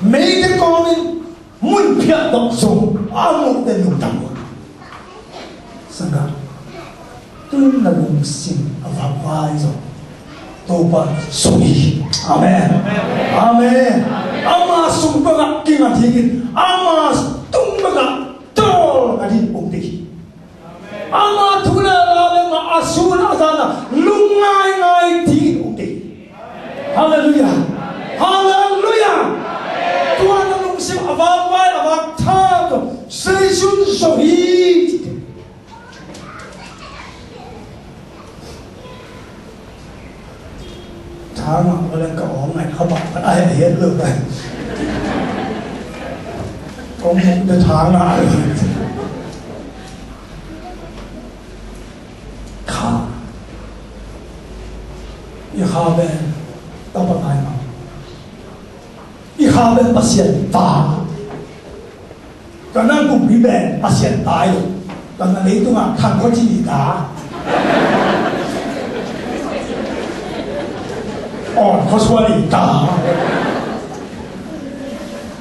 meite kawmin mun phiat dok zong a muhte lungdam uh. Sangga, tuin na lungsim a vakvai zong Topa sung hi. Amen. Amen. Ama sung bangah kinga thingin, ama tung bangah tawlnga ding um ding hi. Ama thu le la le mah a sun a zan a lungngaingai ding um ding hi. Halleluiah. Halleluiah. Tua na lungsim a vakvai a vakthak Zeisu in zo hi. Thang ah, wala ka ong ai kha ba, ai ai het lo ba. Kong muk de thang ah. Kha. I kha ben tapa ngai ma. I kha ben Pasian ta. Ka nang kumpi ben Pasian ta hi lo. Ka na leitungah thang khuaci ta. On khuasuan ta.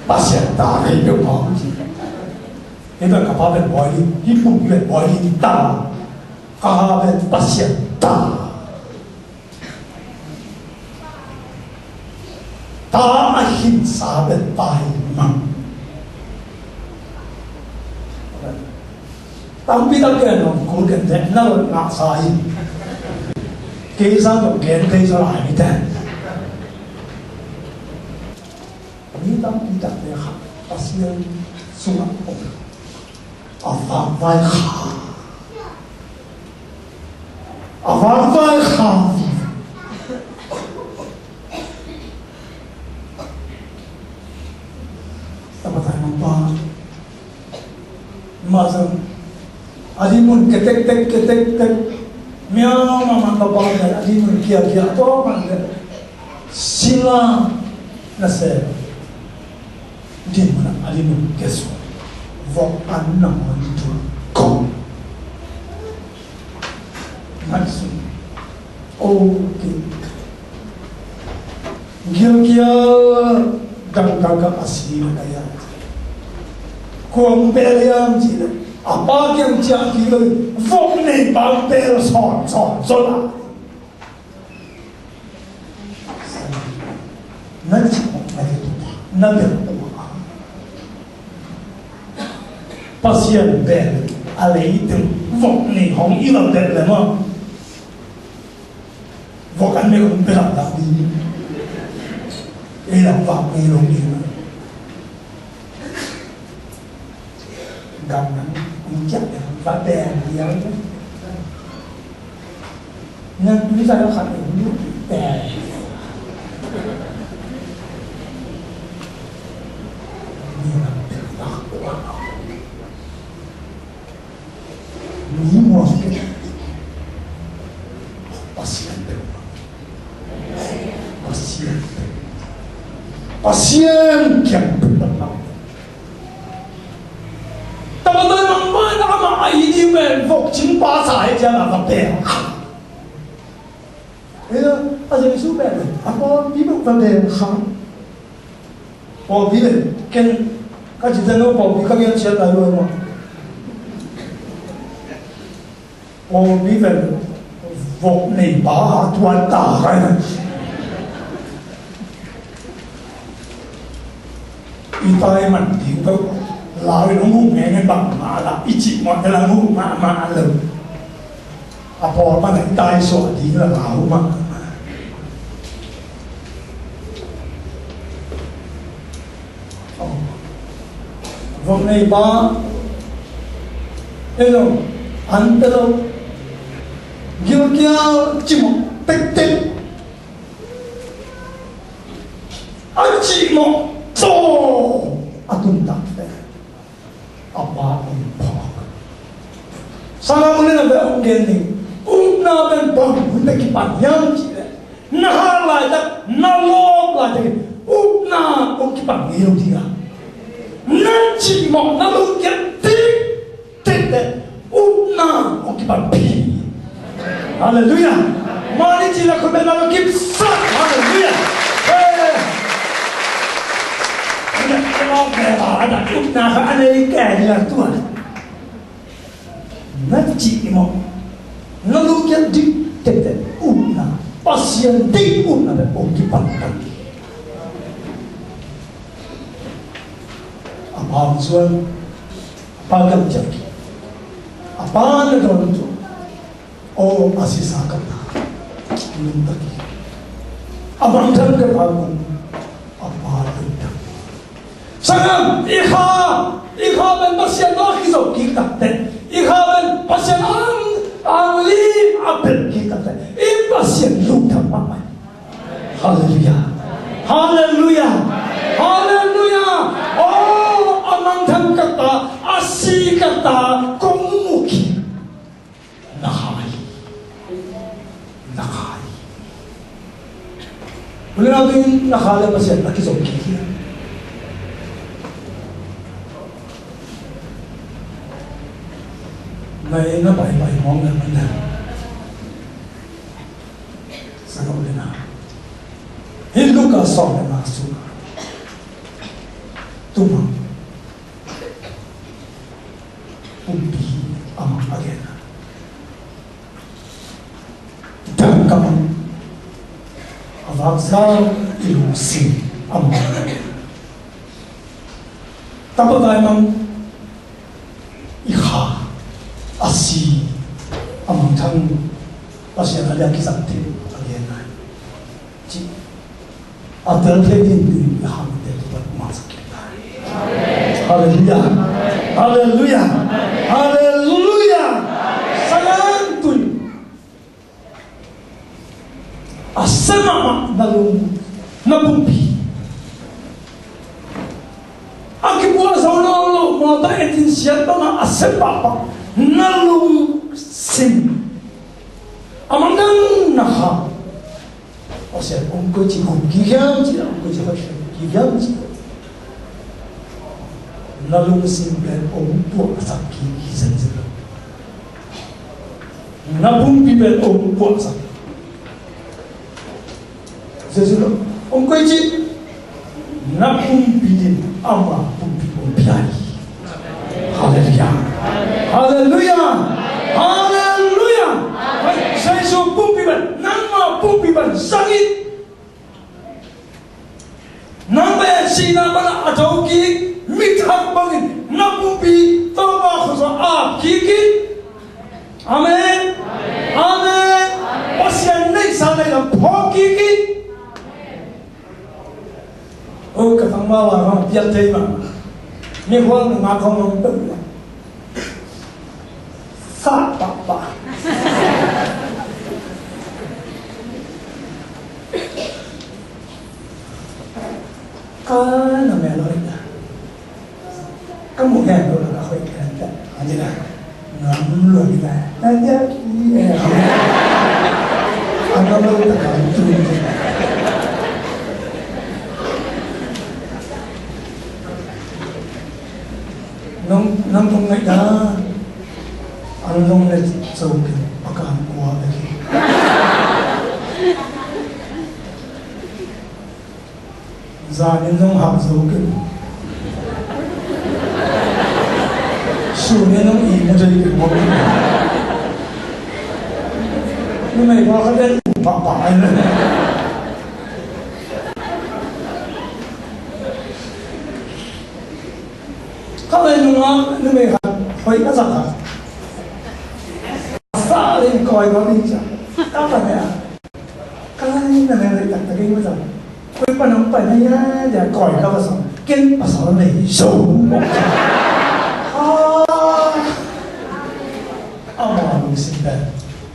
Pasian ta hi lo. Hih ben ka pa ben Bawi Lim, hih kumpi ben Bawi Lim ta. Ka ha ben Pasian ta. Ta a khinsa bek pa hi mah. Tampi tak gen hong kul gen teh, na lo ngah sa hi. Kei sang lo gen thei zaw lai mi teh. Mi tampi tak te kha Pasian sungah om. A vakvai kha. A vakvai kha. Tapa tai mangpa. Mah zong a dimun ketek tek ketek tek. Miau mah mah ka bang a dimun kia kia to man le. Sila na se. Dimun a dimun kia su. Vok an na mon tu kong. Ngaihsun. O, ki. Gilkial dangka ka a si na ka ya. Kuang bel yam ci le. A pa kiang ciah ki lo. Vok nei pa bel son son son la. Na cih mawk na hi, na belh uh a. Pasian belh a leitung vok nei hong i lam belh le maw. Vok an belh hong belh lam dak ding. Ei lam vak nei lo ding. Gam nang, ong ciah nang, va beng liau. Nang tui sa khat nang, beng. Ni nang beng tak. Ni muang ke. Pasian beng. Pasian beng. Pasian kiang beng. Tapa tai mangpa in amah a it ding pen vok cing pa sa hi ciangin a va beng kha. Ei, a Jesu pen a pawlpi bek va beng kha. Pawlpi pen ken ka ci zen lo, pawlpi ka gen ciat lai lo maw. Pawlpi pen vok nei pa a tuan ta kai na. I tai man ding tawh lau in hong huh ngenge bang mah la, i cih mawh te la hong huh mahmah lo. A pawl pan a i tai suah ding la lau mahmah. Vok nei pa, ei lo, an te lo, gilkial cimawh tektek. A cimawh tawh a tun takte. A pa om phawk. Sangam un in a beh hong gen ding. bang hun na kipan hiam cih leh, na hal laitak, na lawp laitak in upna hong kipan ngei lo ding a. Na cih mawh, na lungkiat dikdik teh upna hong kipanpih. Halleluiah. Mani cih na khut beng na lungkim sak. Halleluiah. Hey. Upna kha a nei kei ding a tua. Na cih mawh, na lungkiat dikdik teh upna, Pasian deih upna bek hong kipan ta. A pa hong suan, a pa gamciat, a pa na dawn tua, aw a sisa ka ta, nungta kei, a mangthang ka ta, a pa nungta kei. Sanggam, i kha, i kha pen Pasian tawh a kizom kik tak teh, i kha pen Pasian ang, ang li a belh kik tak teh, i Pasian lungdam mahmah. Halleluiah. Halleluiah. Halleluiah. Oh, a mangthang ka ta, a si ka ta kong mu kik. Na kha hi. Na kha hi. Ule na tu in na kha le Pasian a kizom kik hi. Na e na pai pai mawng na man na. Sanggam le na. Hi Luka sawm le nga sung. Tua pumpi a mang a gen a. Dangka mang a vakzau i lungsim a mang a gen a. Tapa vai mang i kha a si a mangthang Pasian a liak kizang thei a gen a. Ci a tel thei ding ding i hang tel tuan masa kik ta. Halleluiah. Halleluiah. Halleluiah. Salan tui. A sem mahmah na lung, na pumpi. A kibuah zo lo lo mawtaw engine siat bangah a sem pahpah na lungsim. A mangthang na kha. Pasian hong koih cih gum kik hiam cih, hong koih cih hoih kik hiam cih. Na lungsim pen hong puahsak kik hi zenzen lo. Na pumpi pen hong puahsak. Jesu lo hong koih cih na pumpi din ama pumpi hong pia hi. Halleluiah. Halleluiah. Halleluiah. Jesu pumpi pen, nangma pumpi pen zang in. Nang pen sihna pan a thokik mithak bangin na pumpi Topa khut sungah ap kik in. Amen. Amen. Pasian neihsa neihsa phawk kik in. O, ka tangval a hong piak thei mah. Mi huang nungak hong hong peuh. Sa pahpah. Ka na mel lo ina. Ka muh ngen lo na ka hoih ngen ta. Ani na. Ngam lo ina. Na dia ki. Ang lo ta ka tu. Nong, nong kong ngai da. Ang long le so kin pakan kua lagi. Zanin zong hak zo kei. Sunin zong i mu thei kei mawk. Numei pa khat den pahpah ai. Ka le nungak numei khat hoih ka zak khat. Sa len koi ko ding cia. Ka pa ne a. Ka lai na le le tak tak ing ma zang. Koi pa nang pa ne ya ya koi ka pa song. Ken pa song le zo. Ah. Ama lungsim pen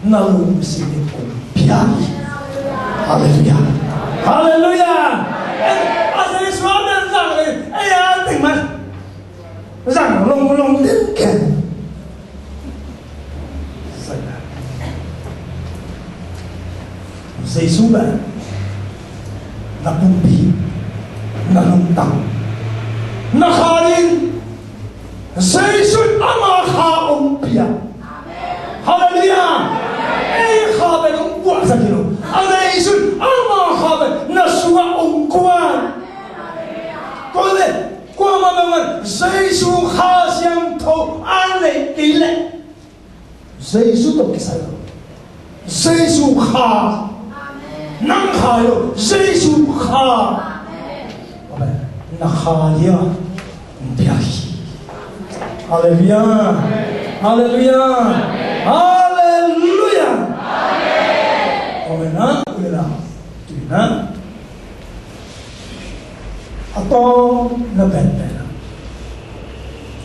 na lungsim in hong pia hi. Halleluiah. Halleluiah. Eh, a Jesu a pen zang le, eh, a ting ma. Zang long long den ken. Zang. Jesu bel na pumpi, na lungtang, na kha ding. Jesu in ama kha hong pia. Halleluiah. Ei kha bel hong puahsak hi lo. A Jesu in ama kha bel na sungah hong kuan. Tua leh kuamah bangmah Jesu Kha Siangtho a neih kei leh Jesu tawh kisai lo. Jesu Kha. Nang kha hi lo, Jesu Kha. Amen. Na kha dia hong pia hi. Halleluiah. Halleluiah. Halleluiah. Amen. Amen. Amen. A tawpna penpen ah,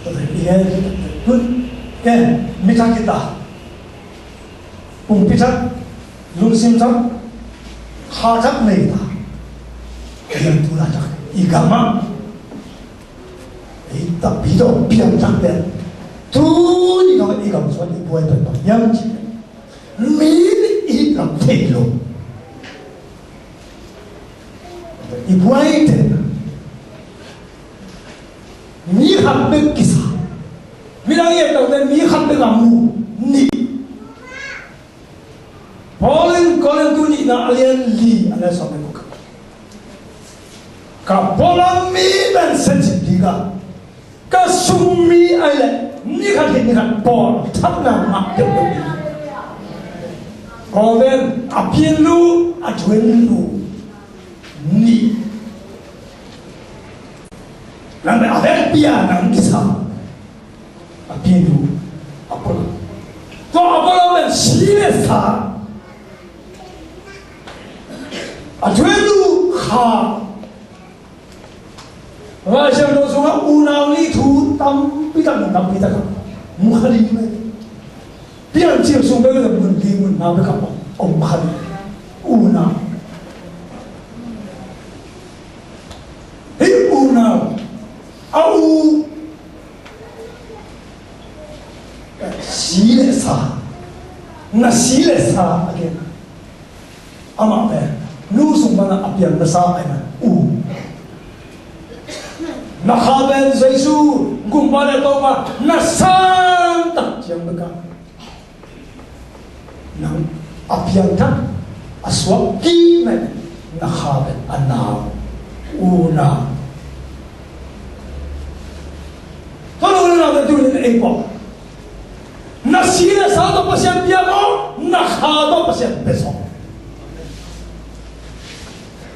tua teh i gen hun, ken mi thak hi ta, pumpi thak, lungsim thak, kha thak nei ta. Piangthak thak i gam ah, i tapi tawh piangthak pen, tuni dong i gam sung i buai pen bang hiam cih leh, mi nih i lam thei lo. I buai teh mi khat bek kisa. Midang i et loh teh mi khat bek a mu. Nih. Paul in Korinth nihna a lian li a lian sawm le guk, ka pualam mi pen sensik ding a, ka sung mi ahih leh ni khat hi ni khat pawlthakna ngah deuhdeuh ding. Kawlten a pianlu, a thuenlu. Nih. Nang pen a vekpi a nang kisa. A pianlu, a pualam. Tua a pualam pen si le sa, a thuenlu kha. Laisiangtho sungah unau nih thu tampi tak, tampi tak a mu kha ding hi. Piancil sung bek a mun li mun na bek a om kha ding. Unau. Hih unau a u si le sa, na si le sa a gen. Amah pen nu sung pan a piang na sa a hi man u. Na kha pen Jesu gumpa le Topa na sang tak ciang bek a nang a piangthak a suak kik na, na kha pen a nau, unau. Tua lo na pen tu in ei pawh na si le sa tawh Pasian bia maw, na kha tawh Pasian bia maw?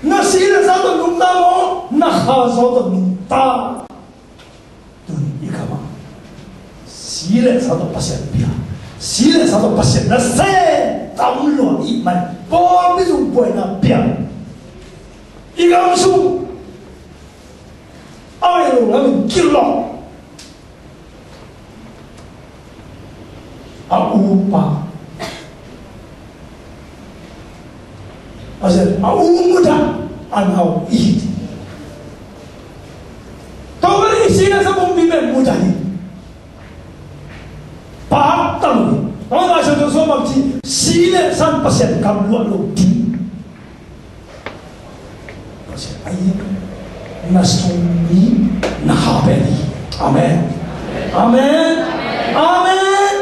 Na si le sa tawh nungta maw, na kha zaw tawh nungta? Tun i kha mah si le sa tawh Pasian bia, si le sa tawh Pasian na sem tam lua i man. Pawlpi zung buaina piang i gam sung a ngai lo lamin kilawh. A upa Pasian a u mudah a nau i hi. Tua bel i si le sa pumpi pen mudah hi. Pak ta lo hi. Tua bel a sa tua so bang ci si le sa Pasian kam luah lo ding. Pasian ahi, na sung mi na kha pen hi. Amen. Amen. Amen.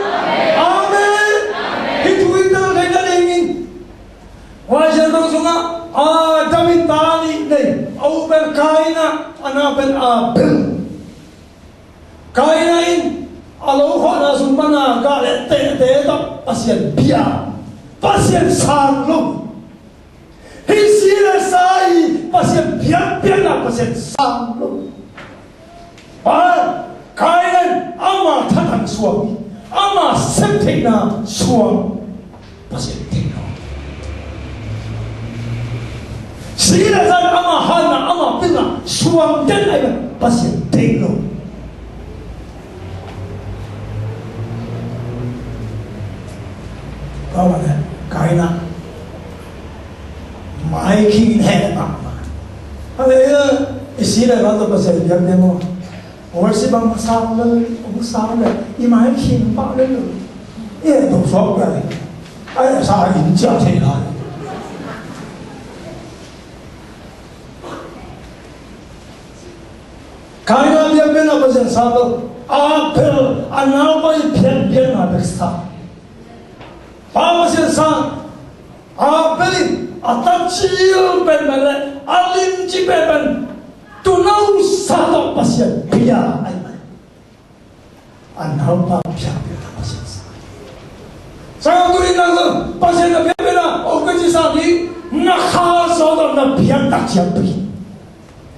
Amen. Hih thu i tel theihna dingin Laisiangtho sungah Adam in ta nih nei, a u pen Kain a, a na pen Abel. Kain in a lo khawhna sung pan a gah le tehte tawh Pasian bia, Pasian sang lo. Hih si le sa i Pasian biakpiakna Pasian sang lo. Pa, Kain in ama thatang suang, ama sep theihna suang Pasian deih lo. Si le sa in ama hatna, ama pilna suang den a hi, Pasian deih lo. Tua bang leh Kain a mai khing in heh mahmah. A leh i si le sa tawh Pasian biak ding maw? Worship bang sang lel, hong sang lel, i mai khing pah lel lo. I heh to suak lel. Ai sa in cia thei lai. Sa lo, Abel a naupa i phiat biakna bek sa. Pa Pasian sa, Abel in a tacil penpen le a limci penpen tuuno sa tawh Pasian pia ahi mai. A naupa phiat biakna Pasian sa. Sa tu in nang sa Pasian na phiat biakna, o kwe ci sa ni, na kha sa tawh na phiat tak ciang pi.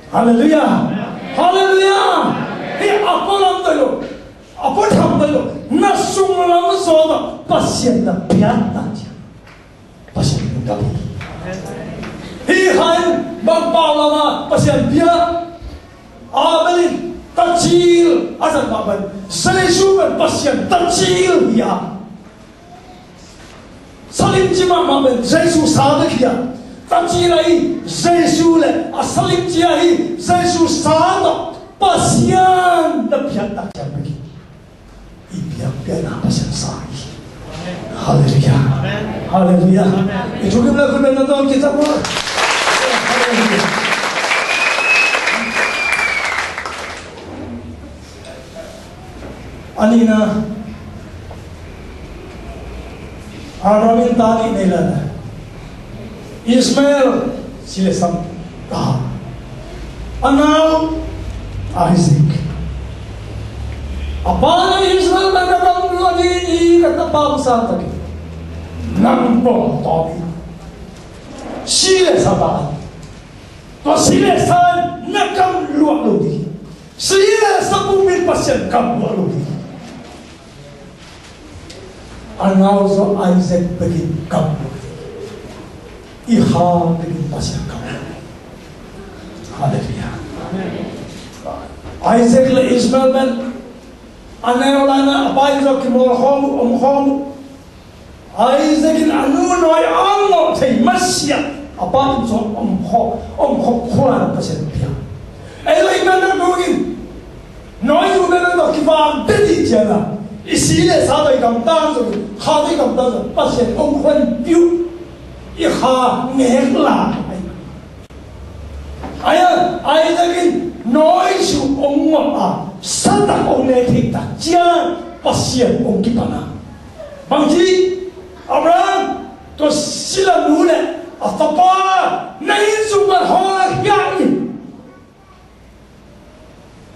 Halleluiah. Halleluiah. Hi a pualam tai lo, a puatham tai lo, na sunglam sawt ah Pasian na piakna ciang Pasian in ka pi. Hi hain bang pau lama Pasian pia. Abel in tacil a zat mah pen Jesu pen Pasian tacil hi a. Salimci mahmah pen Jesu sa bek hi a, tacil ahi Jesu le a salimci ahi Jesu sa tawh Pasian na piakna ciang bek hi. I piakpiakna Pasian sa hi. Halleluiah. Halleluiah. I thukim le khut beng na tawh kizap uh. Halleluiah. A nihna, Abraham in ta nih nei leh, Ishmael, si le sam ta. A nau Isaac. A pa na Ishmael na ka kam luah ding hi, ka tapa sa tak hi. Nang bawl tawp hi. Si le sa ta. Tua si le sa na kam luah lo ding. Si le sa pumpi Pasian kam luah lo ding. A nau zaw Isaac bekin kam luah ding. I ha bekin Pasian kam luah ding. Halleluiah. Isaac le Ishmael pen a neu lai-in a pa inn sungah kimawl khawm uh, om khawm uh. Isaac in a nu nawi a ngawh thei masiah a pa inn sungah om khawm, om khawm khua-in Pasian pia. Ei lo i mel dong in nawi zu mel dong kivang te dih ciang a, i si le sa tawh i gamtang zong, kha tawh i gamtang zong Pasian hong khua-in pia uh. I kha ngek lai. Ahi a, Isaac in nawi zu hong ngawh a, sa tak hong ne thei tak ciang Pasian hong kipan a. Bang ci, Abraham, tua sila nu le a tapa na inn sung pan hawlkhia in.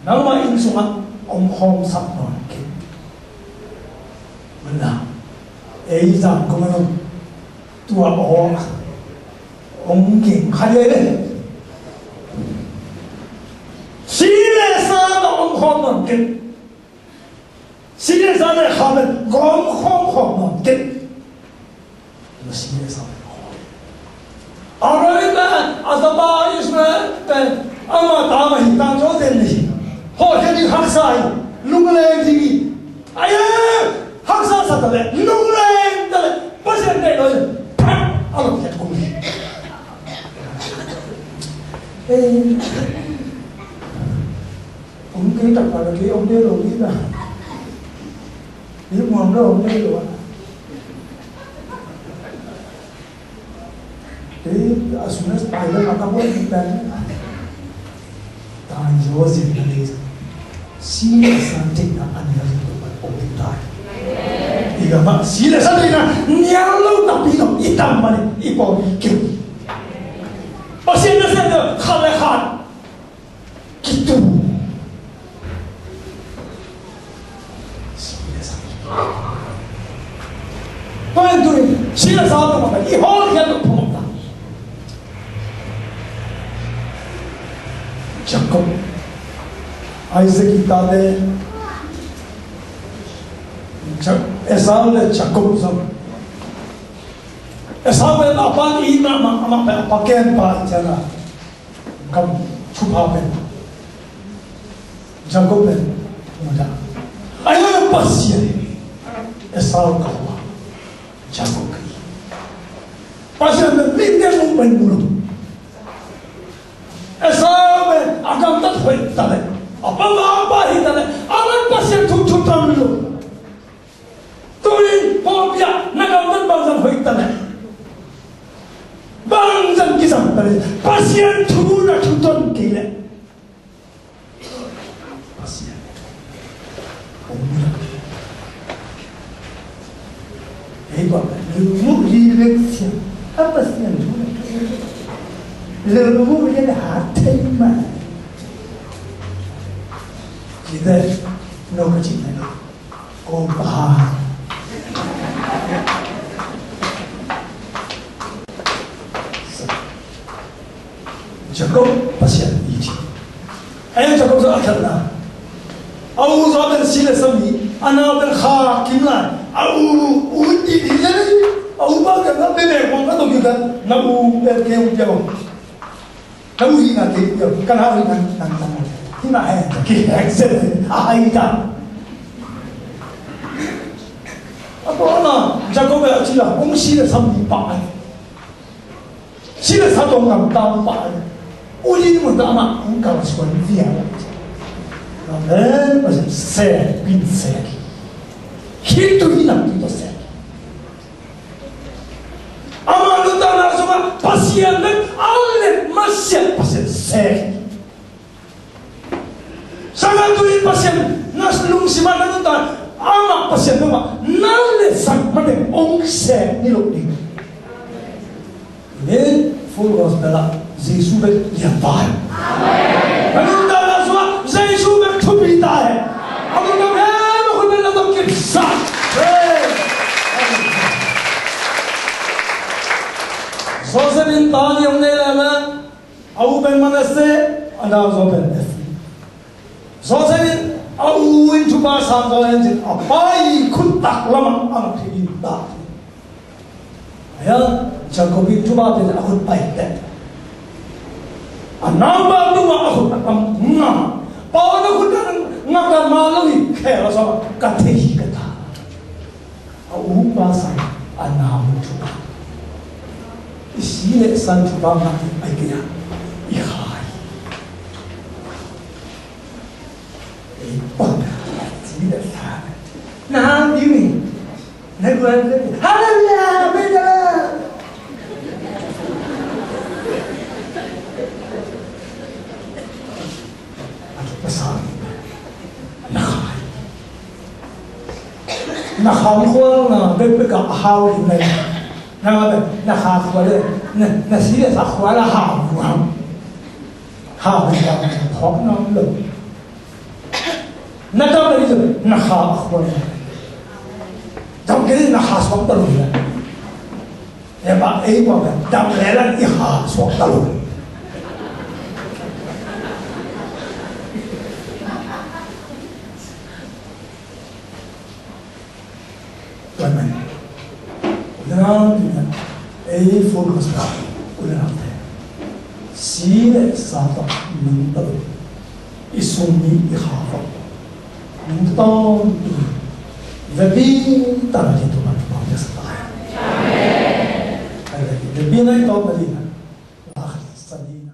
Nangmah inn sungah om khawm sak nawn kei. Mawhna, ei zang kong a nong tua aw, ong ging kha le le. Si le sa na om khawm nawn kei. Si le sa na kha le gawm khawm khawm nawn kei. Abraham in a tapa Ishmael pen ama ta mah hi, tangthu zen hi. Hawlkhia ding haksa hi, lungleng ding hi. Ai, haksa sa ta leh, lungleng ta leh, Pasian deih lo hi. Phak, a lo khiat kul hi. Ei, om kei tak pa la kei om de lo hi na. Hi muam lo om de lo a. Kei a sung a tai le mah ka buai ding pen. Tai zaw zin na ding. Si le sa deihna a nial ding pen om ding tai. I gam ah si le sa deihna nial lo takpi lo i tam mah le i pawlpi keu. Pasian nasem deuh khat le khat kitu. Tua in tu in si le sa tawh mah i hawlkhiat lo phawk ta. Jacob, Isaac i tate, Ja-, Esau le Jacob zong. Esau pen a pa it mahmah, amah pen a pa ken pa i ciang a. Gam thupha pen Jacob pen mudah. Ahi zongin Pasian Esau ka hua, Jacob ka it. Pasian pen mihingte muh pen mu lo. Esau pen a gamtat hoih ta leh, a pa vangpa hi ta leh, a man Pasian thu thuton lo. Tu in pawlpi ah na gamtat bangzah hoih ta leh, bangzah kizang ta leh, Pasian thu na thuton kei leh, Pasian A Pasian thu na thu lelmu le na ha thei ma. Ci te no ka ci na no. Ko pa. Jacob Pasian i ci. Ahi Jacob zong a khelhna. A u zong a pen si le sa mi, a nau pen kha kim lai. A u, u it hi le, a u pa khelhna pe bek mong ka tong kik kan. Na u pen kei u pia bang. Na u hihna kei u pia bang. Ka nau hihna nang tang. Hihna he, kei hek se, a hai ta. A ko na, Jacob a ci la, ong si le sa mi pa ai. Si le sa tawh ngam tang pa. U li mun ta amah hong kalsuan vial. Amen. Pasian sek, pin sek. Khit tu hi nam tu tawh sek. Amah nuntakna sungah Pasian bek a let masiat Pasian sek. Sangah tu in Pasian na lungsim ah na nuntak amah Pasian nungah na letsak mah teng hong sek ni lo ding. Amen. Full Gospel ah Jesu bek lianpa hi. Na nuntakna sungah Jesu bek thupi ta hi. A nuntak hem a khut bek na tawh kipsak. Amen. Joseph in ta ni hong nei leh na A u pen Manasseh, a nau zaw pen Ephraim. Joseph in a u in thupha sang zaw in cin a pa i khut tak lamah a ngai in ta. Ahi a, Jacob in thupha pen a khut pai teh. A naupa tungah a khut a kam ngam. Pa na khut a ngak a ma lo hi khel a zaw ka thei hi ka ta. A upa sang a nau thupha. I si le sa thupha ngah i pai kei a i khai. Ei pang si le sa na ding ni na guan le ha la la me la. A thupha sang na khai. Na kham khual na bekbek ah a hau ding na. Na ma na kha khual le na, na si le sa khual a hau nuam. Hau ding na phawk nuam lo. Na tam na ding na kha khual. Tam ke na kha suak ta lo na. Ya ba ei ba na tam le la i kha suak ta lo. Tua ahih manin u le nau, ei focus ta u le naute, si le sa tawh nungta lo, i sung mi i kha tawh nungta tawntung, vekpi ta na ding tua pan Topa hong piaksa ta hen. Amen. Vekpi na i tawpna ding a, la khat sa ding a.